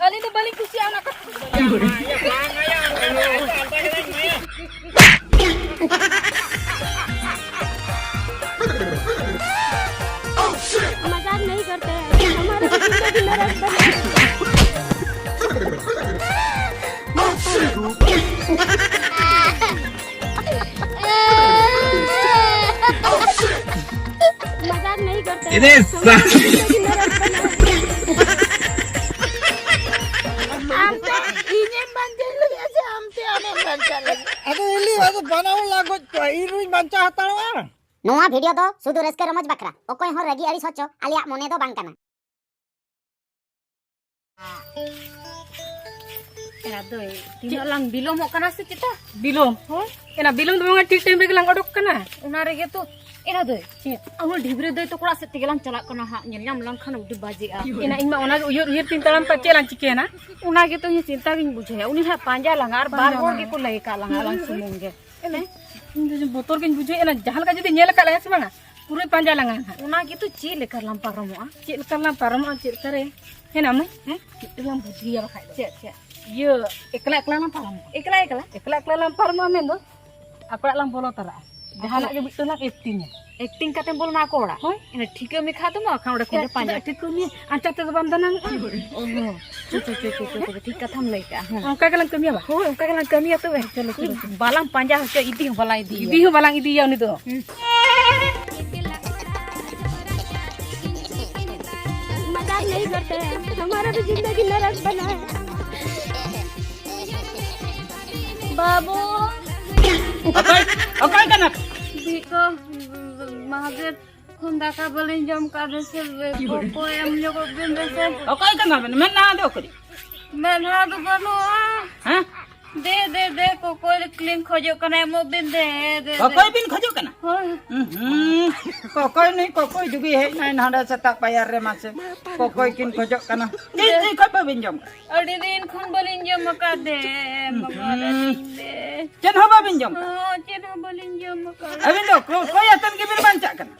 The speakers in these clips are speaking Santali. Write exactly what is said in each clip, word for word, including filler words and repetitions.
ᱟᱹᱞᱤᱧ ᱫᱚ ᱵᱟᱹᱞᱤᱧ ᱠᱩᱥᱤᱭᱟᱜᱼᱟ ᱚᱱᱟ ᱠᱟᱛᱷᱟ᱾ मजाक नहीं करते हैं, हमारा तो जिंदगी नरक बना है। मजाक नहीं करते हैं, हमारा तो जिंदगी नरक बना है। ᱟᱢ ᱛᱮ ᱤᱧᱮᱢ ᱵᱟᱧᱪᱟᱣ ᱞᱟᱹᱜᱤᱫ ᱥᱮ ᱟᱢ ᱛᱮ ᱟᱢᱮᱢ ᱵᱟᱧᱪᱟᱣ ᱞᱟᱹᱜᱤᱫ? ᱟᱫᱚ ᱤᱞᱤ, ᱟᱫᱚ ᱵᱟᱱᱟ ᱦᱚᱲ ᱞᱟᱝ ᱜᱚᱡ ᱠᱚᱣᱟ, ᱤᱧ ᱨᱩᱧ ᱵᱟᱧᱪᱟᱣ ᱦᱟᱛᱟᱲᱚᱜᱼᱟ᱾ ᱱᱚᱣᱟ ᱵᱷᱤᱰᱤᱭᱳ ᱫᱚ ᱥᱩᱫᱷᱩ ᱨᱟᱹᱥᱠᱟᱹ ᱨᱚᱢᱚᱡᱽ ᱵᱟᱠᱷᱨᱟ, ᱚᱠᱚᱭ ᱦᱚᱸ ᱨᱟᱹᱜᱤ ᱟᱹᱲᱤᱥ ᱦᱚᱪᱚ ᱟᱞᱮᱭᱟᱜ ᱢᱚᱱᱮ ᱫᱚ ᱵᱟᱝ ᱠᱟᱱᱟ᱾ ᱮᱨᱟ ᱫᱟᱹᱭ, ᱛᱤᱱᱟᱹᱜ ᱞᱟᱝ ᱵᱤᱞᱚᱢᱚᱜ ᱠᱟᱱᱟ ᱥᱮ ᱪᱮᱛᱟ? ᱵᱤᱞᱚᱢ? ᱦᱳᱭ᱾ ᱮᱱᱟ ᱵᱤᱞᱚᱢ ᱫᱚ ᱵᱟᱝᱟ, ᱴᱷᱤᱠ ᱴᱟᱭᱤᱢ ᱨᱮᱜᱮ ᱞᱟᱝ ᱚᱰᱚᱠ ᱠᱟᱱᱟ᱾ ᱚᱱᱟ ᱨᱮᱜᱮ ᱛᱚ, ᱮᱨᱟ ᱫᱟᱹᱭ, ᱪᱮᱫ? ᱟᱵᱚ ᱰᱷᱤᱵᱨᱤ ᱫᱟᱹᱭ ᱛᱟᱠᱚ ᱚᱲᱟᱜ ᱥᱮᱫ ᱛᱮᱜᱮ ᱞᱟᱝ ᱪᱟᱞᱟᱜ ᱠᱟᱱᱟ ᱦᱟᱸᱜ, ᱧᱮᱞ ᱧᱟᱢ ᱞᱮᱱᱠᱷᱟᱱ ᱟᱹᱰᱤ ᱵᱟᱡᱮᱜᱼᱟ᱾ ᱮᱱᱟ ᱤᱧ ᱢᱟ ᱚᱱᱟ ᱜᱮ ᱩᱭᱦᱟᱹᱨ ᱩᱭᱦᱟᱹᱨ ᱛᱤᱧ ᱛᱟᱲᱟᱢ ᱠᱟᱱ, ᱪᱮᱫ ᱞᱟᱝ ᱪᱤᱠᱟᱹᱭᱟ ᱱᱟ? ᱚᱱᱟ ᱜᱮᱛᱚ ᱤᱧ ᱪᱤᱱᱛᱟ ᱜᱤᱧ ᱵᱩᱡᱷᱟᱹᱣᱟ, ᱩᱱᱤ ᱦᱟᱸᱜ ᱯᱟᱸᱡᱟ ᱞᱟᱝᱟ, ᱟᱨ ᱵᱟᱨ ᱯᱟᱸᱡᱟ ᱦᱚᱲ ᱞᱟᱝᱟ᱾ ᱜᱮᱠᱚ ᱞᱟᱹᱭ ᱟᱠᱟᱫ ᱞᱟᱝᱟ, ᱟᱞᱟᱝ ᱥᱩᱢᱩᱝ ᱜᱮ᱾ ᱮᱱᱟ ᱤᱧ ᱫᱚ ᱵᱚᱛᱚᱨ ᱜᱤᱧ ᱵᱩᱡᱷᱟᱹᱣᱮᱫᱼᱟ, ᱡᱟᱦᱟᱸ ᱞᱮᱠᱟ ᱡᱩᱫᱤ ᱧᱮᱞ ᱟᱠᱟᱫ ᱞᱮᱭᱟ ᱥᱮ ᱵᱟᱝᱟ, ᱯᱩᱨᱟᱹᱭ ᱯᱟᱸᱡᱟ ᱞᱟᱝᱟ ᱦᱟᱸᱜ᱾ ᱚᱱᱟ ᱜᱮᱛᱚ, ᱪᱮᱫ ᱞᱮᱠᱟ ᱨᱮᱞᱟᱝ ᱯᱟᱨᱚᱢᱚᱜᱼᱟ? ᱪᱮᱫ ᱞᱮᱠᱟ ᱨᱮᱞᱟᱝ ᱯᱟᱨᱚᱢᱚᱜᱼᱟ? ᱪᱮᱫ ᱞᱮᱠᱟ ᱨᱮ? ᱦᱮᱸ, ᱟᱢ ᱦᱮᱸ? ᱢᱤᱫᱴᱟᱝ ᱞᱟᱝ ᱵᱩᱫᱽᱫᱷᱤᱭᱟ ᱵᱟᱠᱷᱟᱡ ᱫᱚ᱾ ᱪᱮᱫ, ᱪᱮᱫ? ᱤᱭᱟᱹ, ᱮᱠᱞᱟ ᱮᱠᱞᱟ ᱞᱟᱝ ᱯᱟᱨᱚᱢᱚᱜᱼᱟ᱾ ᱮᱠᱞᱟ ᱮᱠᱞᱟ? ᱮᱠᱞᱟ ᱮᱠᱞᱟ ᱞᱟᱝ ᱯᱟᱨᱚᱢᱚᱜᱼᱟ ᱢᱮᱱᱫᱚ, ᱟᱠᱚ ᱚᱲᱟᱜ ᱞᱟᱝ ᱵᱚᱞᱚ ᱛᱚᱨᱟᱜᱼᱟ᱾ ᱡᱟᱦᱟᱱᱟᱜ ᱜᱮ ᱢᱤᱫᱴᱟᱝ ᱞᱟᱝ ᱮᱠᱴᱤᱝᱟ᱾ ᱮᱠᱴᱤᱝ ᱠᱟᱛᱮᱢ ᱵᱚᱞᱚᱱᱟ ᱟᱠᱚ ᱚᱲᱟᱜ? ᱦᱳᱭ᱾ ᱮᱱᱟ ᱴᱷᱤᱠᱟᱹ ᱢᱮ ᱠᱷᱟᱡ ᱫᱚ ᱢᱟ, ᱵᱟᱠᱷᱟᱱ ᱚᱸᱰᱮ ᱠᱷᱚᱱ ᱜᱮ ᱪᱮᱫᱟᱜ ᱯᱟᱸᱡᱟ᱾ ᱴᱷᱤᱠᱟᱹ ᱢᱮᱭᱟ? ᱟᱪᱪᱷᱟ, ᱛᱮᱫᱚ ᱵᱟᱢ ᱫᱟᱱᱟᱝᱚᱜᱼᱟ? ᱚ ᱦᱚᱸ᱾ ᱪᱚ, ᱪᱚ, ᱪᱚ, ᱪᱚ, ᱪᱚ, ᱴᱷᱤᱠ ᱠᱟᱛᱷᱟᱢ ᱞᱟᱹᱭ ᱠᱟᱜᱼᱟ᱾ ᱦᱮᱸ᱾ ᱚᱱᱠᱟ ᱜᱮᱞᱟᱝ ᱠᱟᱹᱢᱤᱭᱟ ᱵᱟ? ᱦᱳᱭ, ᱚᱱᱠᱟ ᱜᱮᱞᱟᱝ ᱠᱟᱹᱢᱤᱭᱟ ᱛᱚᱵᱮ᱾ ᱪᱚᱞᱚ, ᱪᱚᱞᱚ, ᱪᱚᱞᱚ᱾ ᱵᱟᱞᱟᱝ ᱯᱟᱸᱡᱟ ᱦᱚᱪᱚ, ᱤᱫᱤ ᱦᱚᱸ ᱵᱟᱞᱟᱝ ᱤᱫᱤᱭᱟ᱾ ᱤᱫᱤ ᱦᱚᱸ ᱵᱟᱞᱟᱝ ᱤᱫᱤᱭᱟ ᱩᱱᱤ ᱫᱚ᱾ ᱦᱩᱸ᱾ मजाक नहीं करते हैं, हमारा भी जिंदगी नरक बना है। बाबू। ᱚᱠᱚᱭ, ᱚᱠᱚᱭ ᱠᱟᱱᱟ ᱯᱮ? ᱵᱤᱠᱚ, ᱢᱟᱦᱟᱫᱮᱵ ᱠᱷᱚᱱ ᱫᱟᱠᱟ ᱵᱟᱹᱞᱤᱧ ᱡᱚᱢ ᱠᱟᱜ ᱫᱮ ᱥᱮ, ᱠᱚᱠᱚᱭ ᱮᱢ ᱧᱚᱜᱚᱜ ᱵᱤᱱ ᱫᱮ ᱥᱮ᱾ ᱚᱠᱚᱭ ᱠᱟᱱᱟ ᱵᱮᱱ? ᱢᱮᱱ ᱱᱟ ᱫᱚ ᱚᱠᱚᱭ? ᱢᱮᱫᱦᱟ ᱫᱚ ᱵᱟᱹᱱᱩᱜᱼᱟ᱾ ᱦᱮᱸ? ᱫᱮ, ᱫᱮ, ᱫᱮ, ᱠᱚᱠᱚᱭ ᱞᱤᱧ ᱠᱷᱚᱡᱚᱜ ᱠᱟᱱᱟ, ᱮᱢᱚᱜ ᱵᱤᱱ ᱫᱮ, ᱫᱮ, ᱫᱮ᱾ ᱠᱚᱠᱚᱭ ᱵᱤᱱ ᱠᱷᱚᱡᱚᱜ ᱠᱟᱱᱟ? ᱦᱳᱭ᱾ ᱦᱩᱸ, ᱦᱩᱸ᱾ ᱠᱚᱠᱚᱭ ᱱᱩᱭ ᱠᱚᱠᱚᱭ ᱡᱩᱜᱤ ᱦᱮᱡ ᱱᱟᱭ ᱱᱚᱰᱮ ᱥᱮᱛᱟᱜ ᱯᱟᱭᱟᱨ ᱨᱮ ᱢᱟᱥᱮ᱾ ᱠᱚᱠᱚᱭ ᱠᱤᱱ ᱠᱷᱚᱡᱚᱜ ᱠᱟᱱᱟ᱾ ᱪᱮᱫ ᱫᱮ᱾ ᱪᱮᱫ ᱠᱷᱚᱡ ᱵᱟᱵᱤᱱ ᱡᱚᱢ ᱠᱟᱜ? ᱟᱹᱰᱤ ᱫᱤᱱ ᱠᱷᱚᱱ ᱵᱟᱹᱞᱤᱧ ᱡᱚᱢ ᱟᱠᱟᱫ ᱫᱮ, ᱦᱩᱸ, ᱵᱟᱵᱟ ᱦᱩᱸ᱾ ᱨᱮ ᱫᱮ᱾ ᱪᱮᱫ ᱦᱚᱸ ᱵᱟᱵᱤᱱ ᱡᱚᱢ ᱠᱟᱜ? ᱦᱚᱸ, ᱪᱮᱫ ᱦᱚᱸ ᱵᱟᱹᱞᱤᱧ ᱡᱚᱢ ᱟᱠᱟᱫ᱾ ᱟᱹᱵᱤᱱ ᱫᱚ ᱠᱚ-, ᱠᱚᱭ ᱟᱛᱮᱱ ᱜᱮᱵᱤᱱ ᱵᱟᱧᱪᱟᱜ ᱠᱟᱱᱟ?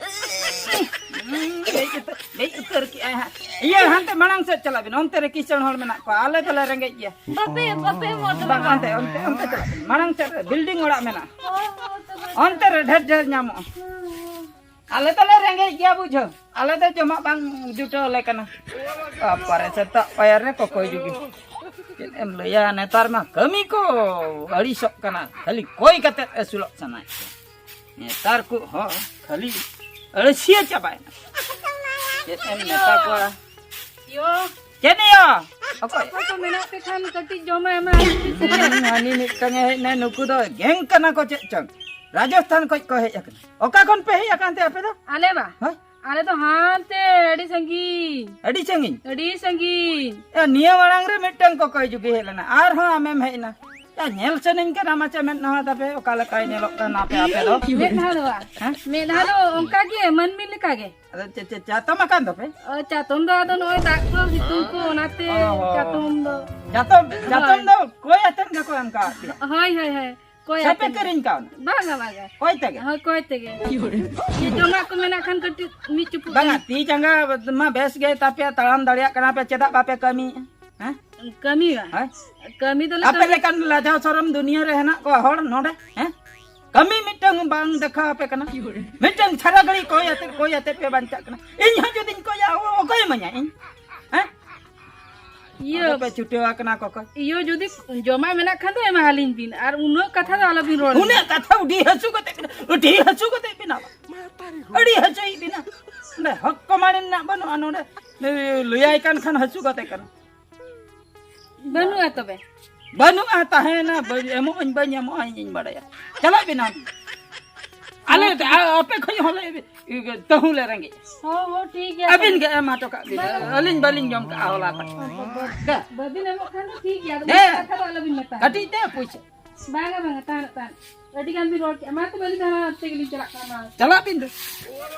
ᱦᱩᱸ, ᱫᱮᱡ ᱩᱛᱟᱹᱨ, ᱫᱮᱡ ᱩᱛᱟᱹᱨ ᱠᱮᱜᱼᱟᱭ ᱦᱟᱸᱜ᱾ ᱤᱭᱟᱹ, ᱦᱟᱱᱛᱮ ᱢᱟᱲᱟᱝ ᱥᱮᱫ ᱪᱟᱞᱟᱜ ᱵᱤᱱ, ᱚᱱᱛᱮ ᱨᱮ ᱠᱤᱥᱟᱹᱬ ᱦᱚᱲ ᱢᱮᱱᱟᱜ ᱠᱚᱣᱟ, ᱟᱞᱮ ᱫᱚᱞᱮ ᱨᱮᱸᱜᱮᱡ ᱜᱮᱭᱟ᱾ ᱵᱟᱯᱮ, ᱵᱟᱯᱮ ᱮᱢᱚᱜ ᱫᱚ ᱵᱟᱝ, ᱵᱟᱝ᱾ ᱚᱱᱛᱮ, ᱚᱱᱛᱮ, ᱚᱱᱛᱮ ᱪᱟᱞᱟᱜ ᱵᱤᱱ, ᱢᱟᱲᱟᱝ ᱥᱮᱫ ᱨᱮ building ᱚᱲᱟᱜ ᱢᱮᱱᱟᱜᱼᱟ᱾ ᱚ, ᱚ, ᱛᱚᱵᱮ ᱛᱚ᱾ ᱚᱱᱛᱮ ᱨᱮ ᱰᱷᱮᱨ ᱰᱷᱮᱨ ᱧᱟᱢᱚᱜᱼᱟ᱾ ᱦᱩᱸ, ᱦᱩᱸ᱾ ᱟᱞᱮ ᱫᱚᱞᱮ ᱨᱮᱸᱜᱮᱡ ᱜᱮᱭᱟ ᱵᱩᱡᱷᱟᱹᱣ, ᱟᱞᱮ ᱫᱚ ᱡᱚᱢᱟᱜ ᱵᱟᱝ ᱡᱩᱴᱟᱹᱣ ᱟᱞᱮ ᱠᱟᱱᱟ᱾ ᱵᱟᱯᱟᱨᱮ, ᱥᱮᱛᱟᱜ ᱯᱟᱭᱟᱨ ᱨᱮ ᱠᱚᱠᱚᱭ ᱡᱩᱜᱤ᱾ ᱪᱮᱫ ᱮᱢ ᱞᱟᱹᱭᱟ, ᱱᱮᱛᱟᱨ ᱢᱟ ᱠᱟᱹᱢᱤ ᱠᱚ ᱟᱹᱲᱤᱥᱚᱜ ᱠᱟᱱᱟ, ᱠᱷᱟᱹᱞᱤ ᱠᱚᱭ ᱠᱟᱛᱮ ᱟᱹᱥᱩᱞᱚᱜ ᱥᱟᱱᱟᱭᱮᱫ ᱠᱚᱣᱟ᱾ ᱱᱮᱛᱟᱨ ᱠᱚ ᱦᱚᱲ ᱠᱷᱟᱹᱞᱤ ᱟᱹᱲᱥᱤᱭᱟᱹ ᱪᱟᱵᱟᱭᱮᱱᱟ᱾ ᱪᱮᱫ ᱮᱢ ᱢᱮᱛᱟ ᱠᱚᱣᱟ? ᱭᱳ᱾ ᱪᱮᱫ ᱭᱳ? ᱚᱠᱚᱭ? ᱚᱠᱚᱭ ᱠᱚ ᱢᱮᱱᱟᱜ ᱯᱮ ᱠᱷᱟᱱ ᱠᱟᱹᱴᱤᱡ ᱡᱚᱢᱟᱜ ᱮᱢᱟ ᱟᱹᱜᱩ ᱯᱮᱥᱮ᱾ ᱦᱩᱸ, ᱦᱟᱹᱱᱤ ᱢᱤᱫᱴᱟᱝ ᱮ ᱦᱮᱡ ᱮᱱᱟ, ᱱᱩᱠᱩ ᱫᱚ ᱜᱮᱝ ᱠᱟᱱᱟ ᱠᱚ ᱪᱮᱫ ᱪᱚᱝ? ᱨᱟᱡᱚᱥᱛᱷᱟᱱ ᱠᱷᱚᱡ ᱠᱚ ᱦᱮᱡ ᱟᱠᱟᱱᱟ᱾ ᱚᱠᱟ ᱠᱷᱚᱱ ᱯᱮ ᱦᱮᱡ ᱟᱠᱟᱱ ᱛᱮ ᱟᱯᱮ ᱫᱚ? ᱟᱞᱮ ᱵᱟ? ᱦᱳᱭ᱾ ᱟᱞᱮ ᱫᱚ ᱦᱟᱱᱛᱮ ᱟᱹᱰᱤ ᱥᱟᱺᱜᱤᱧ᱾ ᱟᱹᱰᱤ ᱥᱟᱺᱜᱤᱧ? ᱟᱹᱰᱤ ᱥᱟᱺᱜᱤᱧ᱾ ᱮ, ᱱᱤᱭᱟᱹ ᱢᱟᱲᱟᱝ ᱨᱮ ᱢᱤᱫᱴᱟᱝ ᱠᱚᱠᱚᱭ ᱡᱩᱜᱤ ᱦᱮᱡ ᱞᱮᱱᱟ, ᱟᱨᱦᱚᱸ ᱟᱢᱮᱢ ᱦᱮᱡ ᱮᱱᱟ᱾ ᱮ, ᱧᱮᱞ ᱥᱟᱱᱟᱧ ᱠᱟᱱᱟ ᱢᱟᱪᱮ ᱢᱮᱫ ᱱᱚᱣᱟ ᱛᱟᱯᱮ, ᱚᱠᱟ ᱞᱮᱠᱟᱭ ᱧᱮᱞᱚᱜ ᱠᱟᱱᱟ ᱟᱯᱮ, ᱟᱯᱮ ᱫᱚ? ᱢᱮᱫ ᱫᱷᱟᱣ ᱫᱚ ᱵᱟᱝ᱾ ᱦᱮᱸ? ᱢᱮᱫ ᱫᱷᱟᱣ ᱫᱚ ᱚᱱᱠᱟ ᱜᱮ, ᱢᱟᱹᱱᱢᱤ ᱞᱮᱠᱟ ᱜᱮ᱾ ᱟᱫᱚ ᱪᱮ-, ᱪᱮ-, ᱪᱟᱛᱚᱢ ᱟᱠᱟᱱ ᱫᱚᱯᱮ? ᱚ, ᱪᱟᱛᱚᱢ ᱫᱚ ᱟᱫᱚ ᱱᱚᱜᱼᱚᱭ ᱫᱟᱜ ᱠᱚ ᱥᱤᱛᱩᱝ ᱠᱚ, ᱚᱱᱟᱛᱮ ᱚ, ᱦᱚᱸ᱾ ᱪᱟᱛᱚᱢ ᱫᱚ᱾ ᱪᱟᱛᱚᱢ, ᱪᱟᱛᱚᱢ ᱦᱳᱭ᱾ ᱫᱚ ᱠᱚᱭ ᱟᱛᱮᱫ ᱜᱮᱠᱚ ᱮᱢ ᱠᱟᱣᱟᱫ ᱯᱮᱭᱟ? ᱦᱳᱭ, ᱦᱳᱭ, ᱦᱳᱭ᱾ ᱠᱚᱭ ᱥᱮ ᱯᱮ ᱟᱛᱮᱫ᱾ ᱠᱤᱨᱤᱧ ᱠᱟᱣᱱᱟ? ᱵᱟᱝᱟ, ᱵᱟᱝᱟ᱾ ᱠᱚᱭ ᱛᱮᱜᱮ? ᱦᱳᱭ, ᱠᱚᱭ ᱛᱮᱜᱮ᱾ ᱡᱮ ᱡᱚᱢᱟᱜ ᱠᱚ ᱢᱮᱱᱟᱜ ᱠᱷᱟᱱ ᱠᱟᱹᱴᱤᱡ ᱢᱤᱫ ᱪᱩᱯᱩᱫ ᱵᱟᱝᱟ, ᱜᱟᱱ᱾ ᱛᱤ ᱡᱟᱸᱜᱟ ᱢᱟ ᱵᱮᱥ ᱜᱮ ᱛᱟᱯᱮᱭᱟ, ᱛᱟᱲᱟᱢ ᱫᱟᱲᱮᱭᱟᱜ ᱠᱟᱱᱟ ᱯᱮ, ᱪᱮᱫᱟᱜ ᱵᱟᱯᱮ ᱠᱟᱹᱢᱤᱭᱮᱫᱼᱟ? ᱦᱮᱸ? ᱠᱟᱹᱢᱤ ᱵᱟᱝ? ᱦᱮᱸ? ᱠᱟᱹᱢᱤ ᱫᱚᱞᱮ ᱟᱯᱮ ᱠᱟᱹᱢᱤ ᱞᱮᱠᱟᱱ ᱞᱟᱡᱟᱣ ᱥᱚᱨᱚᱢ ᱫᱩᱱᱤᱭᱟᱹ ᱨᱮ ᱦᱮᱱᱟᱜ ᱠᱚᱣᱟ ᱦᱚᱲ ᱱᱚᱰᱮ, ᱦᱮᱸ? ᱠᱟᱹᱢᱤ ᱢᱤᱫᱴᱟᱝ ᱵᱟᱝ ᱫᱮᱠᱷᱟᱣ ᱟᱯᱮ ᱠᱟᱱᱟ᱾ ᱢᱤᱫᱴᱟᱝ ᱥᱟᱨᱟ ᱜᱷᱟᱹᱲᱤ ᱠᱚᱭ ᱟᱛᱮᱫ, ᱠᱚᱭ ᱟᱛᱮᱫ ᱯᱮ ᱵᱟᱧᱪᱟᱜ ᱠᱟᱱᱟ᱾ ᱤᱧ ᱦᱚᱸ ᱡᱩᱫᱤᱧ ᱠᱚᱭᱟ, ᱚ-, ᱚᱠᱚᱭ ᱤᱢᱟᱹᱧᱟ ᱤᱧ? ᱦᱮᱸ? ᱤᱭᱟᱹ, ᱟᱫᱚ ᱯᱮ ᱪᱷᱩᱴᱟᱹᱣ ᱟᱠᱟᱱᱟ ᱠᱚᱠᱚᱭ᱾ ᱤᱭᱟᱹ, ᱡᱩᱫᱤ ᱡᱚᱢᱟᱜ ᱢᱮᱱᱟᱜ ᱠᱷᱟᱱ ᱫᱚ ᱮᱢᱟ ᱟᱹᱞᱤᱧ ᱵᱤᱱ, ᱟᱨ ᱩᱱᱟᱹᱜ ᱠᱟᱛᱷᱟ ᱫᱚ ᱟᱞᱚᱵᱤᱱ ᱨᱚᱲ᱾ ᱩᱱᱟᱹᱜ ᱠᱟᱛᱷᱟ ᱟᱹᱰᱤ ᱦᱟᱹᱥᱩ ᱠᱟᱛᱮ ᱵᱤᱱ, ᱟᱹᱰᱤ ᱦᱟᱹᱥᱩ ᱠᱟᱛᱮ ᱵᱤᱱ, ᱟᱹᱰᱤ ᱦᱟᱹᱥᱩᱭᱮᱫ ᱵᱤᱱᱟ᱾ ᱱᱚᱰᱮ ᱦᱚᱠ ᱠᱚ ᱢᱟᱲᱮ ᱨᱮᱱᱟᱜ ᱵᱟᱹᱱᱩᱜᱼᱟ, ᱱᱚᱰᱮ ᱞᱟᱹᱭᱟᱭ ᱠᱟᱱ ᱠᱷᱟᱱ ᱦᱟᱹᱥᱩ ᱠᱟᱛᱮ ᱠᱟᱱᱟ᱾ ᱵᱟᱹᱱᱩᱜᱼᱟ ᱛᱚᱵᱮ? ᱵᱟᱹᱱᱩᱜᱼᱟ, ᱛᱟᱦᱮᱱᱟ, ᱵᱟᱹᱧ ᱮᱢᱚᱜ ᱟᱹᱧ, ᱵᱟᱹᱧ ᱮᱢᱚᱜᱼᱟ, ᱤᱧ ᱤᱧ ᱵᱟᱲᱟᱭᱟ᱾ ᱪᱟᱞᱟᱜ ᱵᱤᱱ ᱟᱢ᱾ ᱟᱞᱮ, ᱟ-, ᱟᱯᱮ ᱠᱷᱚᱱ ᱦᱚᱸᱞᱮ ᱛᱟᱹᱦᱩ ᱞᱮ ᱨᱮᱸᱜᱮᱡ᱾ ᱦᱚᱸ, ᱦᱚᱸ, ᱴᱷᱤᱠ ᱜᱮᱭᱟ ᱟᱹᱵᱤᱱ ᱛᱚᱵᱮ᱾ ᱜᱮ ᱮᱢ ᱦᱚᱴᱚ ᱠᱟᱜ ᱵᱤᱱ᱾ ᱵᱟᱝ᱾ ᱟᱹᱞᱤᱧ ᱵᱟᱹᱞᱤᱧ ᱡᱚᱢ ᱠᱟᱜᱼᱟ ᱦᱚᱞᱟ ᱠᱷᱚᱱ᱾ ᱦᱚᱸ, ᱦᱚᱸ, ᱵᱟᱹ-, ᱫᱮ᱾ ᱵᱟᱹᱵᱤᱱ ᱮᱢᱚᱜ ᱠᱷᱟᱱ ᱫᱚ ᱴᱷᱤᱠ ᱜᱮᱭᱟ, ᱟᱫᱚ ᱦᱮᱸ᱾ ᱩᱱᱟᱹᱜ ᱠᱟᱛᱷᱟ ᱫᱚ ᱟᱞᱚᱵᱤᱱ ᱢᱮᱛᱟ᱾ ᱵᱟᱝᱟ, ᱵᱟᱝᱟ, ᱛᱟᱦᱮᱱᱚᱜ, ᱛᱟᱦᱮᱱᱚᱜ᱾ ᱟᱹᱰᱤ ᱜᱟᱱ ᱵᱤᱱ ᱨᱚᱲ ᱠᱮᱜᱼᱟ᱾ ᱢᱟ ᱛᱚᱵᱮ ᱟᱹᱞᱤᱧ ᱫᱚ ᱦᱟᱱᱟ ᱛᱮᱜᱮ ᱞᱤᱧ ᱪᱟᱞᱟᱜ ᱠᱟᱱᱟ, ᱢᱟ᱾ ᱪᱟᱞᱟᱜ ᱵᱤᱱ ᱫᱚ᱾